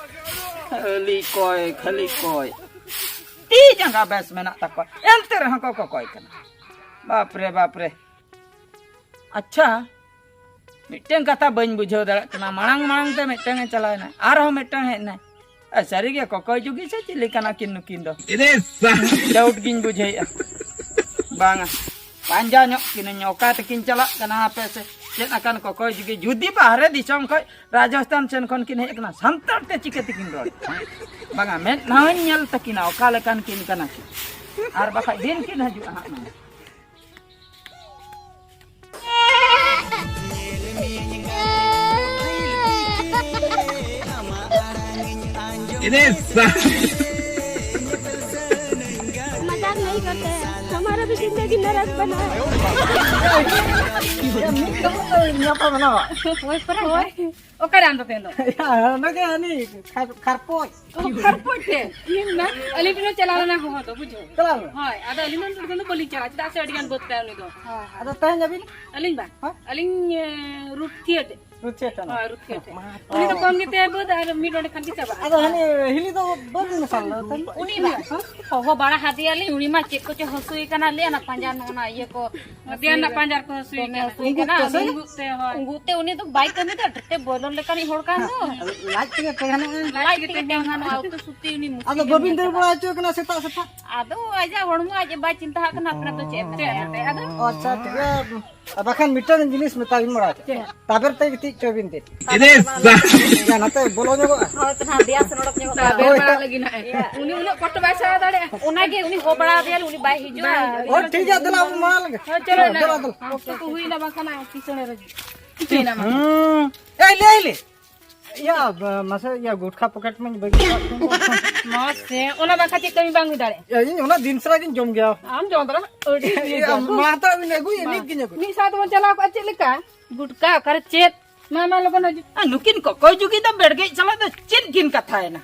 ᱠᱷᱟᱹᱞᱤ ᱠᱚᱭ, ᱠᱷᱟᱹᱞᱤ ᱠᱚᱭ᱾ ᱛᱤ ᱡᱟᱸᱜᱟ ᱵᱮᱥ ᱢᱮᱱᱟᱜ ᱛᱟᱠᱚᱣᱟ, ᱮᱱᱛᱮ ᱨᱮᱦᱚᱸ ᱠᱚ ᱠᱚᱠᱚᱭ ᱠᱟᱱᱟ᱾ ᱵᱟᱯ ᱨᱮ, ᱵᱟᱯ ᱨᱮ᱾ ᱟᱪᱪᱷᱟ, ᱢᱤᱫᱴᱟᱝ ᱠᱟᱛᱷᱟ ᱵᱟᱹᱧ ᱵᱩᱡᱷᱟᱹᱣ ᱫᱟᱲᱮᱭᱟᱜ ᱠᱟᱱᱟ᱾ ᱢᱟᱲᱟᱝ ᱢᱟᱲᱟᱝ ᱛᱮ ᱢᱤᱫᱴᱟᱝ ᱮ ᱪᱟᱞᱟᱣ ᱮᱱᱟ, ᱟᱨᱦᱚᱸ ᱢᱤᱫᱴᱟᱝ ᱦᱮᱡ ᱮᱱᱟᱭ᱾ ᱟᱨ ᱥᱟᱹᱨᱤᱜᱮ ᱠᱚᱠᱚᱭ ᱡᱩᱜᱤ ᱥᱮ ᱪᱤᱞᱤ ᱠᱟᱱᱟ ᱠᱤᱱ ᱱᱩᱠᱤᱱ ᱫᱚ? ᱰᱟᱣᱩᱴ ᱜᱤᱧ ᱵᱩᱡᱷᱟᱹᱣᱮᱫᱼᱟ᱾ ᱵᱟᱝᱟ, ᱯᱟᱸᱡᱟ ᱧᱚᱜ ᱠᱤᱱᱟᱹᱧ, ᱚᱠᱟ ᱛᱮᱠᱤᱱ ᱪᱟᱞᱟᱜ ᱠᱟᱱᱟ ᱦᱟᱯᱮ ᱥᱮ᱾ ᱪᱮᱫ ᱟᱠᱟᱱ ᱠᱚᱠᱚᱭ ᱡᱩᱜᱤ? ᱡᱩᱫᱤ ᱵᱟᱦᱨᱮ ᱫᱤᱥᱚᱢ ᱠᱷᱚᱱ ᱨᱟᱡᱚᱥᱛᱷᱟᱱ ᱥᱮᱱ ᱠᱷᱚᱱ ᱠᱤᱱ ᱦᱮᱡ ᱟᱠᱟᱱᱟ, ᱥᱟᱱᱛᱟᱲ ᱛᱮ ᱪᱤᱠᱟᱹ ᱛᱮᱠᱤᱱ ᱨᱚᱲ? ᱵᱟᱝᱟ, ᱢᱮᱫ ᱱᱟᱣᱟᱧ ᱧᱮᱞ ᱛᱟᱹᱠᱤᱱᱟ ᱚᱠᱟ ᱞᱮᱠᱟᱱ ᱠᱤᱱ ᱠᱟᱱᱟ ᱠᱤᱱ, ᱟᱨ ᱵᱟᱠᱷᱟᱡ ᱫᱤᱱ ᱠᱤᱱ ᱦᱤᱡᱩᱜᱼᱟ ᱦᱟᱸᱜ ᱱᱚᱰᱮ᱾ मजाक नहीं करते हैं, हमारा भी जिंदगी नरक बना है। ᱧᱟᱯᱟᱢ ᱮᱱᱟ ᱵᱟᱝ? ᱚᱠᱟᱨᱮ ᱟᱢ ᱫᱚ ᱛᱮᱦᱮᱧ ᱫᱚ? ᱚᱱᱟᱜᱮ ᱦᱟᱹᱱᱤ ᱠᱷᱟᱨ- ᱠᱷᱟᱨᱯᱚᱭ᱾ ᱠᱷᱟᱨᱯᱚᱭ ᱛᱮ ᱤᱧ ᱢᱟ ᱟᱹᱞᱤᱧ ᱴᱷᱮᱱ ᱪᱟᱞᱟᱣ ᱞᱮᱱᱟ ᱜᱚᱜᱚ ᱫᱚ, ᱵᱩᱡᱷᱟᱹᱣ᱾ ᱪᱟᱞᱟᱣ ᱞᱮᱱᱟ? ᱦᱳᱭ, ᱟᱫᱚ ᱟᱹᱞᱤᱧ ᱫᱚ ᱱᱩᱠᱩ ᱫᱚ ᱵᱟᱹᱞᱤᱧ ᱪᱟᱞᱟᱜᱼᱟ, ᱪᱮᱫᱟᱜ ᱥᱮ ᱟᱹᱰᱤ ᱜᱟᱱ ᱵᱟᱹᱫᱽ ᱛᱟᱭ ᱩᱱᱤ ᱫᱚ᱾ ᱟᱫᱚ ᱛᱮᱦᱮᱧ ᱟᱹᱵᱤᱱ? ᱟᱹᱞᱤᱧ ᱵᱟᱝ, ᱦᱮᱸ? ᱟᱹᱞᱤᱧ ᱮ, ᱨᱩᱴ ᱛᱷᱤᱭᱟᱹ ᱴᱷᱮᱡ᱾ ᱨᱩᱪᱮ ᱠᱟᱱᱟ᱾ ᱦᱳᱭ, ᱨᱩᱴ ᱛᱷᱤᱭᱟᱹ ᱴᱷᱮᱡ᱾ ᱩᱱᱤ ᱫᱚ ᱠᱚᱢ ᱜᱮᱛᱟᱭᱟ ᱵᱟᱹᱫᱽ, ᱟᱨ ᱢᱤᱫ ᱱᱚᱰᱮ ᱠᱷᱟᱱ ᱜᱮ ᱪᱟᱵᱟᱜᱼᱟ᱾ ᱟᱫᱚ ᱦᱟᱹᱱᱤ ᱦᱤᱞᱤ ᱫᱚ ᱵᱟᱹᱫᱽ ᱢᱮᱥᱟ ᱞᱮᱱᱟ ᱛᱟᱦᱮᱸ? ᱩᱱᱤ ᱵᱟᱝ ᱦᱚᱦᱚ ᱵᱟᱲᱟ ᱦᱟᱫᱮᱭᱟᱞᱤᱧ, ᱩᱱᱤ ᱢᱟ ᱪᱮᱫ ᱠᱚᱪᱚ ᱦᱟᱹᱥᱩᱭᱮ ᱠᱟᱱᱟ, ᱞᱟᱹᱭᱟ ᱚᱱᱟ ᱯᱟᱸᱡᱟ, ᱱᱚᱜᱼᱚ ᱱᱟ ᱤᱭᱟᱹ ᱠᱚ᱾ ᱫᱮᱭᱟ ᱨᱮᱱᱟᱜ ᱯᱟᱸᱡᱟᱨ ᱠᱚ ᱦᱟᱹᱥᱩᱭᱮ ᱠᱟᱱᱟ᱾ ᱩᱸᱜᱩᱜ ᱛᱮ ᱥᱮ? ᱩᱸᱜᱩᱜ ᱛᱮ, ᱦᱳᱭ᱾ ᱩᱸᱜᱩᱜ ᱛᱮ ᱩᱱᱤ ᱫᱚ ᱵᱟᱭ ᱠᱟᱹᱢᱤ ᱫᱚ, ᱟᱹᱰᱤ ᱛᱮ ᱵᱚᱭᱞᱚᱨ ᱞᱮᱠᱟᱱᱤᱡ ᱦᱚᱲ ᱠᱟᱱ ᱫᱚ᱾ ᱞᱟᱡ ᱛᱮᱜᱮ ᱛᱮ ᱜᱟᱱᱚᱜᱼᱟ᱾ ᱞᱟᱡ ᱛᱮᱜᱮ ᱛᱮ ᱜᱟᱱᱚᱜᱼᱟ, ᱩᱛᱩ ᱥᱩᱛᱤ ᱩᱱᱤ ᱢᱩᱥᱠᱤᱞ ᱟᱫᱚ ᱜᱮ ᱵᱟᱹᱵᱤᱱ ᱢᱮᱱᱟᱜ ᱫᱟᱹᱲ ᱛᱟᱭᱟ᱾ ᱵᱟᱲᱟ ᱦᱚᱪᱚ ᱠᱟᱱᱟ ᱥᱮᱛᱟᱜ ᱥᱮᱛᱟᱜ? ᱟᱫᱚ ᱟᱡᱟᱜ ᱦᱚᱲᱢᱚ ᱟᱡ ᱵᱟᱭ ᱪᱤᱱᱛᱟᱹ ᱦᱟᱜ ᱠᱟᱱᱟ, ᱟᱯᱱᱟᱨ ᱫᱚ ᱪᱮᱫ ᱮᱢ ᱢᱮᱛᱟᱭᱟ? ᱟᱫᱚ ᱟᱪᱪᱷᱟ, ᱴᱷᱤᱠ ᱜᱮᱭᱟ᱾ ᱟᱨ ᱵᱟᱠᱷᱟᱱ ᱢᱤᱫᱴᱟᱝ ᱡᱤᱱᱤᱥ ᱢᱮᱛᱟ ᱵᱤᱱ ᱵᱟᱲᱟ ᱦᱚᱪᱚ᱾ ᱛᱟᱵᱮᱨ ᱛᱮ ᱜᱤᱛᱤᱡ ᱦᱚᱪᱚ ᱵᱤᱱ ᱫᱮ᱾ ᱱᱟᱛᱮ ᱵᱚᱞᱚ ᱧᱚᱜᱚᱜᱼᱟ᱾ ᱦᱳᱭ, ᱛᱚ ᱱᱟᱦᱟᱜ ᱫᱮᱭᱟ ᱥᱮ ᱱᱚᱰᱚᱠ ᱧᱚᱜᱚᱜ ᱠᱟᱱᱟ᱾ ᱛᱟᱵᱮᱨ ᱵᱟᱲᱟ ᱞᱟᱹᱜᱤᱫ ᱱᱟᱦᱟᱜ᱾ ᱩᱱᱤ ᱩᱱᱟᱹᱜ ᱠᱚᱥᱴᱚ ᱵᱟᱭ ᱥᱟᱦᱟᱣ ᱫᱟᱲᱮᱭᱟᱜᱼᱟ᱾ ᱚᱱᱟᱜᱮ ᱩᱱᱤ ᱦᱚᱦᱚ ᱵᱟᱲᱟ ᱟᱫᱮᱭᱟ, ᱩᱱᱤ ᱵᱟᱭ ᱦᱤᱡᱩᱜᱼᱟ᱾ ᱚ, ᱴᱷᱤᱠ ᱜᱮᱭᱟ, ᱫᱮᱞᱟ ᱵᱚᱱ ᱢᱟᱲᱟᱝ ᱞᱮᱱ ᱜᱮ᱾ ᱦᱳᱭ, ᱪᱚᱞᱚ ᱱᱟ᱾ ᱫᱮᱞᱟ, ᱫᱮᱞᱟ᱾ ᱚᱠᱛᱚ ᱠᱚ ᱦᱩᱭᱱᱟ, ᱵᱟᱝᱠᱷᱟᱱ ᱟᱨ ᱠᱤᱥᱟᱹᱬ ᱨᱮ ᱪᱤᱠᱟᱹᱭᱮᱱᱟ ᱢᱟ? ᱦᱩᱸ᱾ ᱮᱭ, ᱞᱮ, ᱮᱭ, ᱞᱮ᱾ ᱤᱭᱟ, ᱵ- ᱢᱟᱥᱮ, ᱤᱭᱟ, ᱜᱩᱴᱠᱷᱟ ᱯᱚᱠᱮᱴ ᱢᱟᱧ ᱵᱟᱹᱜᱤ ᱠᱟᱜ ᱛᱤᱧ᱾ ᱢᱟ ᱥᱮ, ᱚᱱᱟ ᱵᱟᱝᱠᱷᱟᱱ ᱪᱮᱫ ᱠᱟᱹᱢᱤ ᱵᱟᱝ ᱦᱩᱭ ᱫᱟᱲᱮᱭᱟᱜᱼᱟ᱾ ᱤᱭᱟ, ᱤᱧ ᱚᱱᱟ ᱫᱤᱱ ᱥᱟᱨᱟ ᱜᱤᱧ ᱡᱚᱢ ᱜᱮᱭᱟ᱾ ᱟᱢ ᱡᱚᱢ ᱫᱟᱲᱮᱭᱟᱜᱼᱟ? ᱟᱹᱰᱤ ᱰᱷᱮᱨ ᱤᱭᱟ, ᱡᱚᱢ᱾ ᱢᱟ ᱦᱟᱛᱟᱣ ᱵᱤᱱ, ᱟᱹᱜᱩᱭᱟ, ᱱᱤᱛ ᱜᱤᱧ ᱟᱹᱜᱩᱭᱟ᱾ ᱢᱤᱫ ᱥᱟᱶ ᱛᱮᱵᱚᱱ ᱪᱟᱞᱟᱣ ᱠᱚᱜᱼᱟ, ᱪᱮᱫ ᱞᱮᱠᱟ? ᱜᱩᱴᱠᱟ ᱚᱠᱟᱨᱮ ᱪᱮᱫ? ᱢᱟ, ᱢᱟ, ᱞᱚᱜᱚᱱ ᱦᱤᱡᱩᱜ᱾ ᱟᱨ ᱱᱩᱠᱤᱱ ᱠᱚᱠᱚᱭ ᱡᱩᱜᱤ ᱫᱚ ᱵᱮᱲᱜᱮᱡ ᱥᱟᱞᱟᱜ ᱫᱚ ᱪᱮᱫ ᱠᱤᱱ ᱠᱟᱛᱷᱟᱭᱮᱱᱟ?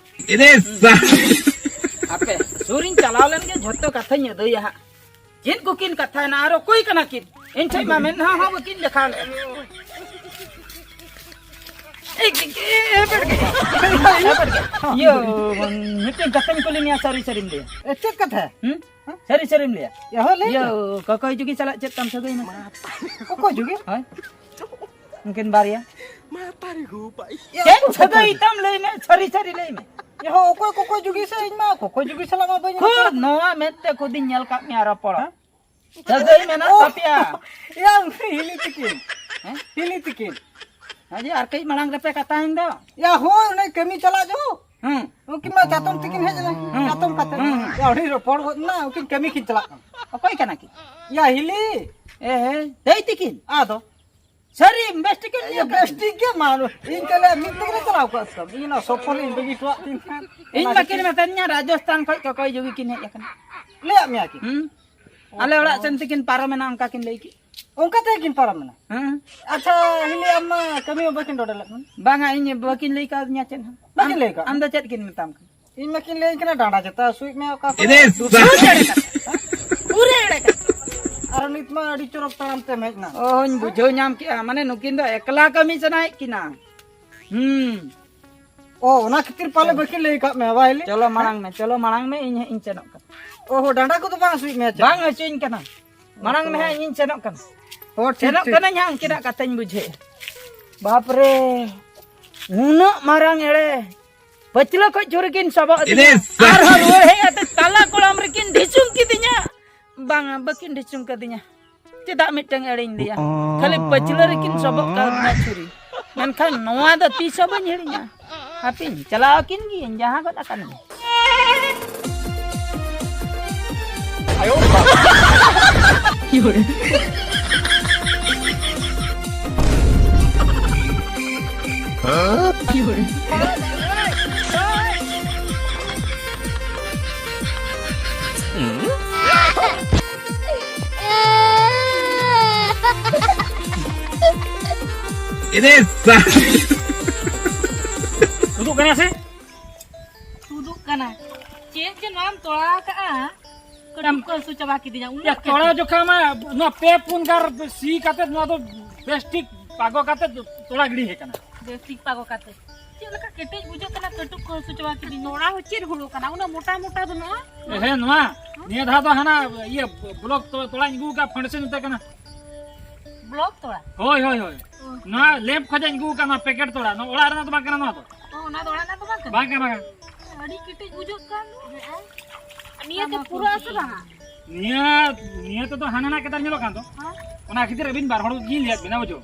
ᱟᱯᱮ ᱥᱩᱨᱤᱧ ᱪᱟᱞᱟᱣ ᱞᱮᱱ ᱜᱮ ᱡᱷᱚᱛᱚ ᱠᱟᱛᱷᱟᱧ ᱟᱹᱫᱟᱹᱭᱟ ᱦᱟᱸᱜ᱾ ᱪᱮᱫ ᱠᱚᱠᱤᱱ ᱠᱟᱛᱷᱟᱭᱮᱱᱟ ᱟᱨ ᱚᱠᱚᱭ ᱠᱟᱱᱟ ᱠᱤᱱ? ᱤᱧ ᱴᱷᱮᱡ ᱢᱟ ᱢᱮᱫ ᱦᱟᱸ ᱦᱚᱸ ᱵᱟᱹᱠᱤᱱ ᱫᱮᱠᱷᱟᱣ ᱞᱮᱫ᱾ ᱮ, ᱮ, ᱮ, ᱮ, ᱵᱮᱲᱜᱮᱡ᱾ ᱮ, ᱵᱮᱲᱜᱮᱡ᱾ ᱤᱭᱟᱹ, ᱢᱤᱫᱴᱮᱱ ᱠᱟᱛᱷᱟᱧ ᱠᱩᱞᱤ ᱢᱮᱭᱟ, ᱥᱟᱹᱨᱤ ᱥᱟᱹᱨᱤᱢ ᱞᱟᱹᱭᱟ? ᱮ, ᱪᱮᱫ ᱠᱟᱛᱷᱟ? ᱦᱩᱸ? ᱥᱟᱹᱨᱤ ᱥᱟᱹᱨᱤᱢ ᱞᱟᱹᱭᱟ? ᱮ, ᱦᱳᱭ, ᱞᱟᱹᱭ ᱢᱮ᱾ ᱤᱭᱟᱹ, ᱠᱚᱠᱚᱭ ᱡᱩᱜᱤ ᱥᱟᱞᱟᱜ ᱪᱮᱫ ᱛᱟᱢ ᱥᱟᱹᱜᱟᱹᱭ ᱢᱮ? ᱚᱠᱚᱭ ᱡᱩᱜᱤ? ᱦᱳᱭ᱾ ᱩᱱᱠᱤᱱ ᱵᱟᱨᱭᱟ᱾ ᱮ, ᱪᱮᱫ ᱥᱟᱹᱜᱟᱹᱭ ᱛᱟᱢ ᱞᱟᱹᱭ ᱢᱮ, ᱥᱟᱹᱨᱤ ᱥᱟᱹᱨᱤ ᱞᱟᱹᱭ ᱢᱮ᱾ ᱮ ᱦᱚᱸ, ᱚᱠᱚᱭ ᱠᱚᱠᱚᱭ ᱡᱩᱜᱤ ᱥᱮ? ᱤᱧ ᱢᱟ ᱠᱚᱠᱚᱭ ᱡᱩᱜᱤ ᱥᱟᱞᱟᱜ ᱢᱟ ᱵᱟᱹᱧ ᱠᱷᱩᱫ ᱨᱚᱯᱚᱲᱟ᱾ ᱱᱚᱣᱟ ᱢᱮᱫ ᱛᱮ ᱠᱷᱩᱫᱤᱧ ᱧᱮᱞ ᱠᱟᱜ ᱢᱮᱭᱟ ᱨᱚᱯᱚᱲ᱾ ᱦᱮᱸ? ᱥᱟᱹᱜᱟᱹᱭ ᱢᱮᱱᱟᱜ ᱳ! ᱛᱟᱯᱮᱭᱟ? ᱭᱟ, ᱩᱱᱤ ᱦᱤᱞᱤ ᱛᱤᱠᱤᱱ᱾ ᱦᱮᱸ? ᱦᱤᱞᱤ ᱛᱤᱠᱤᱱ᱾ ᱦᱮᱸ ᱡᱮ, ᱟᱨ ᱠᱟᱹᱡ ᱢᱟᱲᱟᱝ ᱨᱮᱯᱮ ᱠᱟᱛᱷᱟᱭᱮᱱ ᱫᱚ᱾ ᱭᱟ, ᱦᱳᱭ, ᱚᱱᱮ ᱠᱟᱹᱢᱤ ᱪᱟᱞᱟᱜ ᱡᱚᱦᱚᱜ᱾ ᱦᱩᱸ᱾ ᱩᱱᱠᱤᱱ ᱢᱟ ᱪᱟᱛᱚᱢ ᱛᱤᱠᱤᱱ ᱦᱮᱡ ᱞᱮᱱᱟ᱾ ᱦᱩᱸ᱾ ᱪᱟᱛᱚᱢ ᱠᱟᱛᱮ᱾ ᱦᱩᱸ, ᱦᱩᱸ᱾ ᱭᱟ, ᱟᱹᱰᱤ ᱨᱚᱯᱚᱲ ᱜᱚᱫ ᱮᱱᱟ, ᱩᱱᱠᱤᱱ ᱠᱟᱹᱢᱤ ᱠᱤᱱ ᱪᱟᱞᱟᱜ ᱠᱟᱱᱟ᱾ ᱚᱠᱚᱭ ᱠᱟᱱᱟ ᱠᱤᱱ? ᱭᱟ, ᱦᱤᱞᱤ᱾ ᱮ ᱦᱮ, ᱫᱟᱹᱭ ᱛᱤᱠᱤᱱ? ᱟᱫᱚ? ᱥᱟᱹᱨᱤ, ᱵᱮᱥ ᱴᱷᱤᱠ ᱜᱮ ᱤᱭᱟᱹ, ᱧᱮᱞ ᱵᱮᱥ ᱠᱟᱫᱤᱧ᱾ ᱴᱷᱤᱠ ᱜᱮ, ᱢᱟ, ᱤᱧ ᱛᱟᱦᱞᱮ ᱢᱤᱫ ᱛᱮᱜᱮ ᱞᱮ ᱪᱟᱞᱟᱣ ᱠᱚᱜᱼᱟ ᱥᱮ? ᱤᱧ ᱚᱱᱟ ᱥᱚᱯᱷᱚᱞ ᱤᱧ ᱵᱟᱹᱜᱤ ᱦᱚᱴᱚᱣᱟᱜ ᱛᱤᱧ ᱠᱷᱟᱱ᱾ ᱤᱧ ᱚᱱᱟ ᱢᱟᱠᱤᱱ ᱠᱷᱟᱹᱛᱤᱨ ᱢᱮᱛᱟᱫᱤᱧᱟ, ᱨᱟᱡᱚᱥᱛᱷᱟᱱ ᱠᱷᱚᱡ ᱠᱚᱠᱚᱭ ᱡᱩᱜᱤ ᱠᱤᱱ ᱦᱮᱡ ᱟᱠᱟᱱᱟ᱾ ᱞᱟᱹᱭᱟᱫ ᱢᱮᱭᱟ ᱠᱤᱱ? ᱦᱩᱸ᱾ ᱟᱞᱮ ᱚᱲᱟᱜ ᱥᱮᱱ ᱛᱮᱠᱤᱱ ᱯᱟᱨᱚᱢᱮᱱᱟ, ᱚᱱᱠᱟ ᱠᱤᱱ ᱞᱟᱹᱭ ᱠᱮᱫ᱾ ᱚᱱᱠᱟ ᱛᱮᱜᱮ ᱠᱤᱱ ᱯᱟᱨᱚᱢᱮᱱᱟ? ᱦᱮᱸ᱾ ᱟᱪᱪᱷᱟ, ᱦᱤᱞᱤ, ᱟᱢ ᱢᱟ ᱠᱟᱹᱢᱤ ᱦᱚᱸ ᱵᱟᱹᱠᱤᱱ ᱰᱚᱰᱮ ᱞᱮᱫ ᱢᱮ᱾ ᱵᱟᱝᱟ, ᱤᱧ ᱵᱟᱹᱠᱤᱱ ᱞᱟᱹᱭ ᱠᱟᱣᱫᱤᱧᱟ ᱪᱮᱫ ᱦᱚᱸ᱾ ᱵᱟᱹᱠᱤᱱ ᱟᱢ, ᱞᱟᱹᱭ ᱠᱟᱣ ᱟᱢ ᱫᱚ ᱪᱮᱫ ᱠᱤᱱ ᱢᱮᱛᱟᱢ ᱠᱟᱱᱟ? ᱤᱧ ᱢᱟᱠᱤᱱ ᱞᱟᱹᱭᱟᱹᱧ ᱠᱟᱱᱟ, ᱰᱟᱸᱰᱟ ᱡᱟᱛᱟ ᱦᱟᱹᱥᱩᱭᱮᱫ ᱢᱮᱭᱟ, ᱚᱠᱟ ᱠᱚᱨᱮ? ᱯᱩᱨᱟᱹ ᱮᱲᱮ ᱠᱟᱛᱷᱟ᱾ ᱯᱩᱨᱟᱹ ᱮᱲᱮ ᱠᱟᱛᱷᱟ᱾ ᱟᱨ ᱱᱤᱛ ᱢᱟ ᱟᱹᱰᱤ ᱪᱚᱨᱚᱠ ᱛᱟᱲᱟᱢ ᱛᱮᱢ ᱦᱮᱡ ᱮᱱᱟ᱾ ᱚᱦᱚᱧ ᱵᱩᱡᱷᱟᱹᱣ ᱧᱟᱢ ᱠᱮᱜᱼᱟ, ᱢᱟᱱᱮ ᱱᱩᱠᱤᱱ ᱫᱚ ᱮᱠᱞᱟ ᱠᱟᱹᱢᱤ ᱥᱟᱱᱟᱭᱮᱫ ᱠᱤᱱᱟ᱾ ᱦᱩᱸ᱾ ᱚ, ᱚᱱᱟ ᱠᱷᱟᱹᱛᱤᱨ ᱯᱟᱞᱮ ᱵᱟᱹᱠᱤᱱ ᱞᱟᱹᱭ ᱟᱠᱟᱫ ᱢᱮᱭᱟ, ᱵᱟᱭ ᱞᱟᱹᱭ? ᱪᱚᱞᱚ ᱢᱟᱲᱟᱝ ᱢᱮ, ᱪᱚᱞᱚ ᱢᱟᱲᱟᱝ ᱢᱮ, ᱤᱧ ᱦᱟᱸᱜ ᱤᱧ ᱥᱮᱱᱚᱜ ᱠᱟᱱᱟ᱾ ᱚᱦᱚ, ᱰᱟᱸᱰᱟ ᱠᱚᱫᱚ ᱵᱟᱝ ᱦᱟᱹᱥᱩᱭᱮᱫ ᱢᱮᱭᱟ ᱪᱮ? ᱵᱟᱝ ᱦᱟᱹᱥᱩᱧ ᱠᱟᱱᱟ᱾ ᱢᱟᱲᱟᱝ ᱢᱮ ᱦᱟᱸᱜ, ᱤᱧ ᱥᱮᱱᱚᱜ ᱠᱟᱱᱟ᱾ ᱚ, ᱴᱷᱤᱠ, ᱥᱮᱱᱚᱜ ᱴᱷᱤᱠ᱾ ᱠᱟᱹᱱᱟᱹᱧ ᱦᱟᱸᱜ, ᱩᱱᱠᱤᱱᱟᱜ ᱠᱟᱛᱷᱟᱧ ᱵᱩᱡᱷᱟᱹᱣᱮᱫᱼᱟ᱾ ᱵᱟᱯ ᱨᱮ, ᱩᱱᱟᱹᱜ ᱢᱟᱨᱟᱝ ᱮᱲᱮ, ᱯᱟᱹᱪᱷᱞᱟᱹ ᱠᱷᱚᱡ ᱪᱷᱩᱨᱤ ᱠᱤᱱ ᱥᱟᱵ ᱟᱹᱫᱤᱧᱟ᱾ ᱤᱫᱤ ᱥᱟ- ᱟᱨᱦᱚᱸ ᱨᱩᱣᱟᱹᱲ ᱦᱮᱡ ᱠᱟᱛᱮ ᱛᱟᱞᱟ ᱠᱚᱲᱟᱢ ᱨᱮᱠᱤᱱ ᱰᱷᱤᱥᱩᱢ ᱠᱤᱫᱤᱧᱟ᱾ ᱵᱟᱝᱟ, ᱵᱟᱹᱠᱤᱱ ᱰᱷᱤᱥᱩᱢ ᱠᱟᱫᱤᱧᱟ᱾ ᱪᱮᱫᱟᱜ ᱢᱤᱫᱴᱟᱝ ᱮᱲᱮᱧ ᱞᱟᱹᱭᱟ? ᱠᱷᱟᱹᱞᱤ ᱯᱟᱹᱪᱷᱞᱟᱹ ᱨᱮᱠᱤᱱ ᱥᱚᱵᱚᱜ ᱠᱟᱣᱫᱤᱧᱟ ᱪᱷᱩᱨᱤ᱾ ᱢᱮᱱᱠᱷᱟᱱ ᱱᱚᱣᱟ ᱫᱚ ᱛᱤᱥ ᱦᱚᱸ ᱵᱟᱹᱧ ᱦᱤᱲᱤᱧᱟ᱾ ᱦᱟᱯᱮᱧ ᱪᱟᱞᱟᱣ ᱟᱹᱠᱤᱱ ᱜᱤᱭᱟᱹᱧ, ᱡᱟᱦᱟᱸ ᱜᱚᱫ ᱟᱠᱟᱱ ᱜᱮ᱾ ᱤᱫᱤ ᱥᱟ- ᱛᱩᱫᱩᱜ ᱠᱟᱱᱟ ᱥᱮ? ᱛᱩᱫᱩᱜ ᱠᱟᱱᱟ᱾ ᱪᱮᱫ ᱡᱮ ᱱᱚᱣᱟᱢ ᱛᱚᱲᱟ ᱟᱠᱟᱜᱼᱟ? ᱠᱟᱹᱴᱩᱵ ᱠᱚ ᱦᱟᱹᱥᱩ ᱪᱟᱵᱟ ᱠᱤᱫᱤᱧᱟ, ᱩᱱᱟᱹᱜ ᱭᱟ, ᱛᱚᱲᱟ ᱠᱟᱹᱴᱩᱵ᱾ ᱡᱚᱠᱷᱟ ᱢᱟ ᱱᱚᱣᱟ ᱯᱮ ᱯᱩᱱ ᱜᱟᱨ ᱥᱤ ᱠᱟᱛᱮ ᱱᱚᱣᱟ ᱫᱚ ᱵᱮᱥ ᱴᱷᱤᱠ ᱯᱟᱜᱚ ᱠᱟᱛᱮ ᱛᱚᱲᱟ ᱜᱤᱰᱤ ᱦᱩᱭ ᱠᱟᱱᱟ᱾ ᱵᱮᱥ ᱴᱷᱤᱠ ᱯᱟᱜᱚ ᱠᱟᱛᱮ᱾ ᱪᱮᱫ ᱞᱮᱠᱟ ᱠᱮᱴᱮᱡ ᱵᱩᱡᱷᱟᱹᱜ ᱠᱟᱱᱟ, ᱠᱟᱹᱴᱩᱵ ᱠᱚ ᱦᱟᱹᱥᱩ ᱪᱟᱵᱟ ᱠᱤᱫᱤᱧᱟ᱾ ᱛᱚᱲᱟ ᱦᱚᱸ ᱪᱮᱫ ᱦᱩᱲᱩ ᱠᱟᱱᱟ, ᱩᱱᱟᱹᱜ ᱢᱚᱴᱟ ᱢᱚᱴᱟ ᱵᱟᱹᱱᱩᱜᱼᱟ? ᱦᱮᱸ, ᱱᱚᱣᱟ ᱱᱤᱭᱟᱹ ᱫᱷᱟᱣ ᱫᱚ ᱦᱟᱱᱟ ᱤᱭᱟᱹ ᱵᱞᱚᱠ ᱛᱚ-, ᱛᱚᱲᱟᱧ ᱟᱹᱜᱩ ᱟᱠᱟᱫ, ᱯᱷᱟᱱᱰᱮᱥᱚᱱ ᱩᱛᱟᱹᱨ ᱠᱟᱱᱟ᱾ ᱵᱞᱚᱠ ᱛᱚᱲᱟ? ᱦᱳᱭ, ᱦᱳᱭ, ᱦᱳᱭ᱾ ᱚ᱾ ᱱᱚᱣᱟ ᱞᱮᱢᱯ ᱠᱷᱚᱡᱟᱜ ᱤᱧ ᱟᱹᱜᱩ ᱟᱠᱟᱫ, ᱱᱚᱣᱟ ᱯᱮᱠᱮᱴ ᱛᱚᱲᱟ᱾ ᱱᱚᱣᱟ ᱚᱲᱟᱜ ᱨᱮᱱᱟᱜ ᱫᱚ ᱵᱟᱝ ᱠᱟᱱᱟ ᱱᱚᱣᱟ ᱫᱚ᱾ ᱚ, ᱚᱱᱟ ᱫᱚ ᱚᱲᱟᱜ ᱨᱮᱱᱟᱜ ᱫᱚ ᱵᱟᱝ ᱠᱟᱱᱟ? ᱵᱟᱝ ᱠᱟᱱᱟ, ᱵᱟᱝ ᱠᱟᱱᱟ᱾ ᱟᱹᱰᱤ ᱠᱮᱴᱮᱡ ᱵᱩᱡᱷᱟᱹᱜ ᱠᱟᱱ ᱫᱚ᱾ ᱦᱮᱸ᱾ ᱱᱤᱭᱟᱹ ᱛᱮ ᱯᱩᱨᱟᱹᱜ ᱟᱥᱮ ᱵᱟᱝᱟ? ᱱᱤᱭᱟᱹ, ᱱᱤᱭᱟᱹ ᱛᱮᱫᱚ ᱦᱟᱱᱟ ᱱᱟ ᱠᱮᱫᱟᱨ ᱧᱮᱞᱚᱜ ᱠᱟᱱ ᱫᱚ᱾ ᱦᱮᱸ᱾ ᱚᱱᱟ ᱠᱷᱟᱹᱛᱤᱨ ᱟᱹᱵᱤᱱ ᱵᱟᱨ ᱦᱚᱲ ᱜᱮᱞᱤᱧ ᱞᱟᱹᱭᱟᱫ ᱵᱤᱱᱟ, ᱵᱩᱡᱷᱟᱹᱣ᱾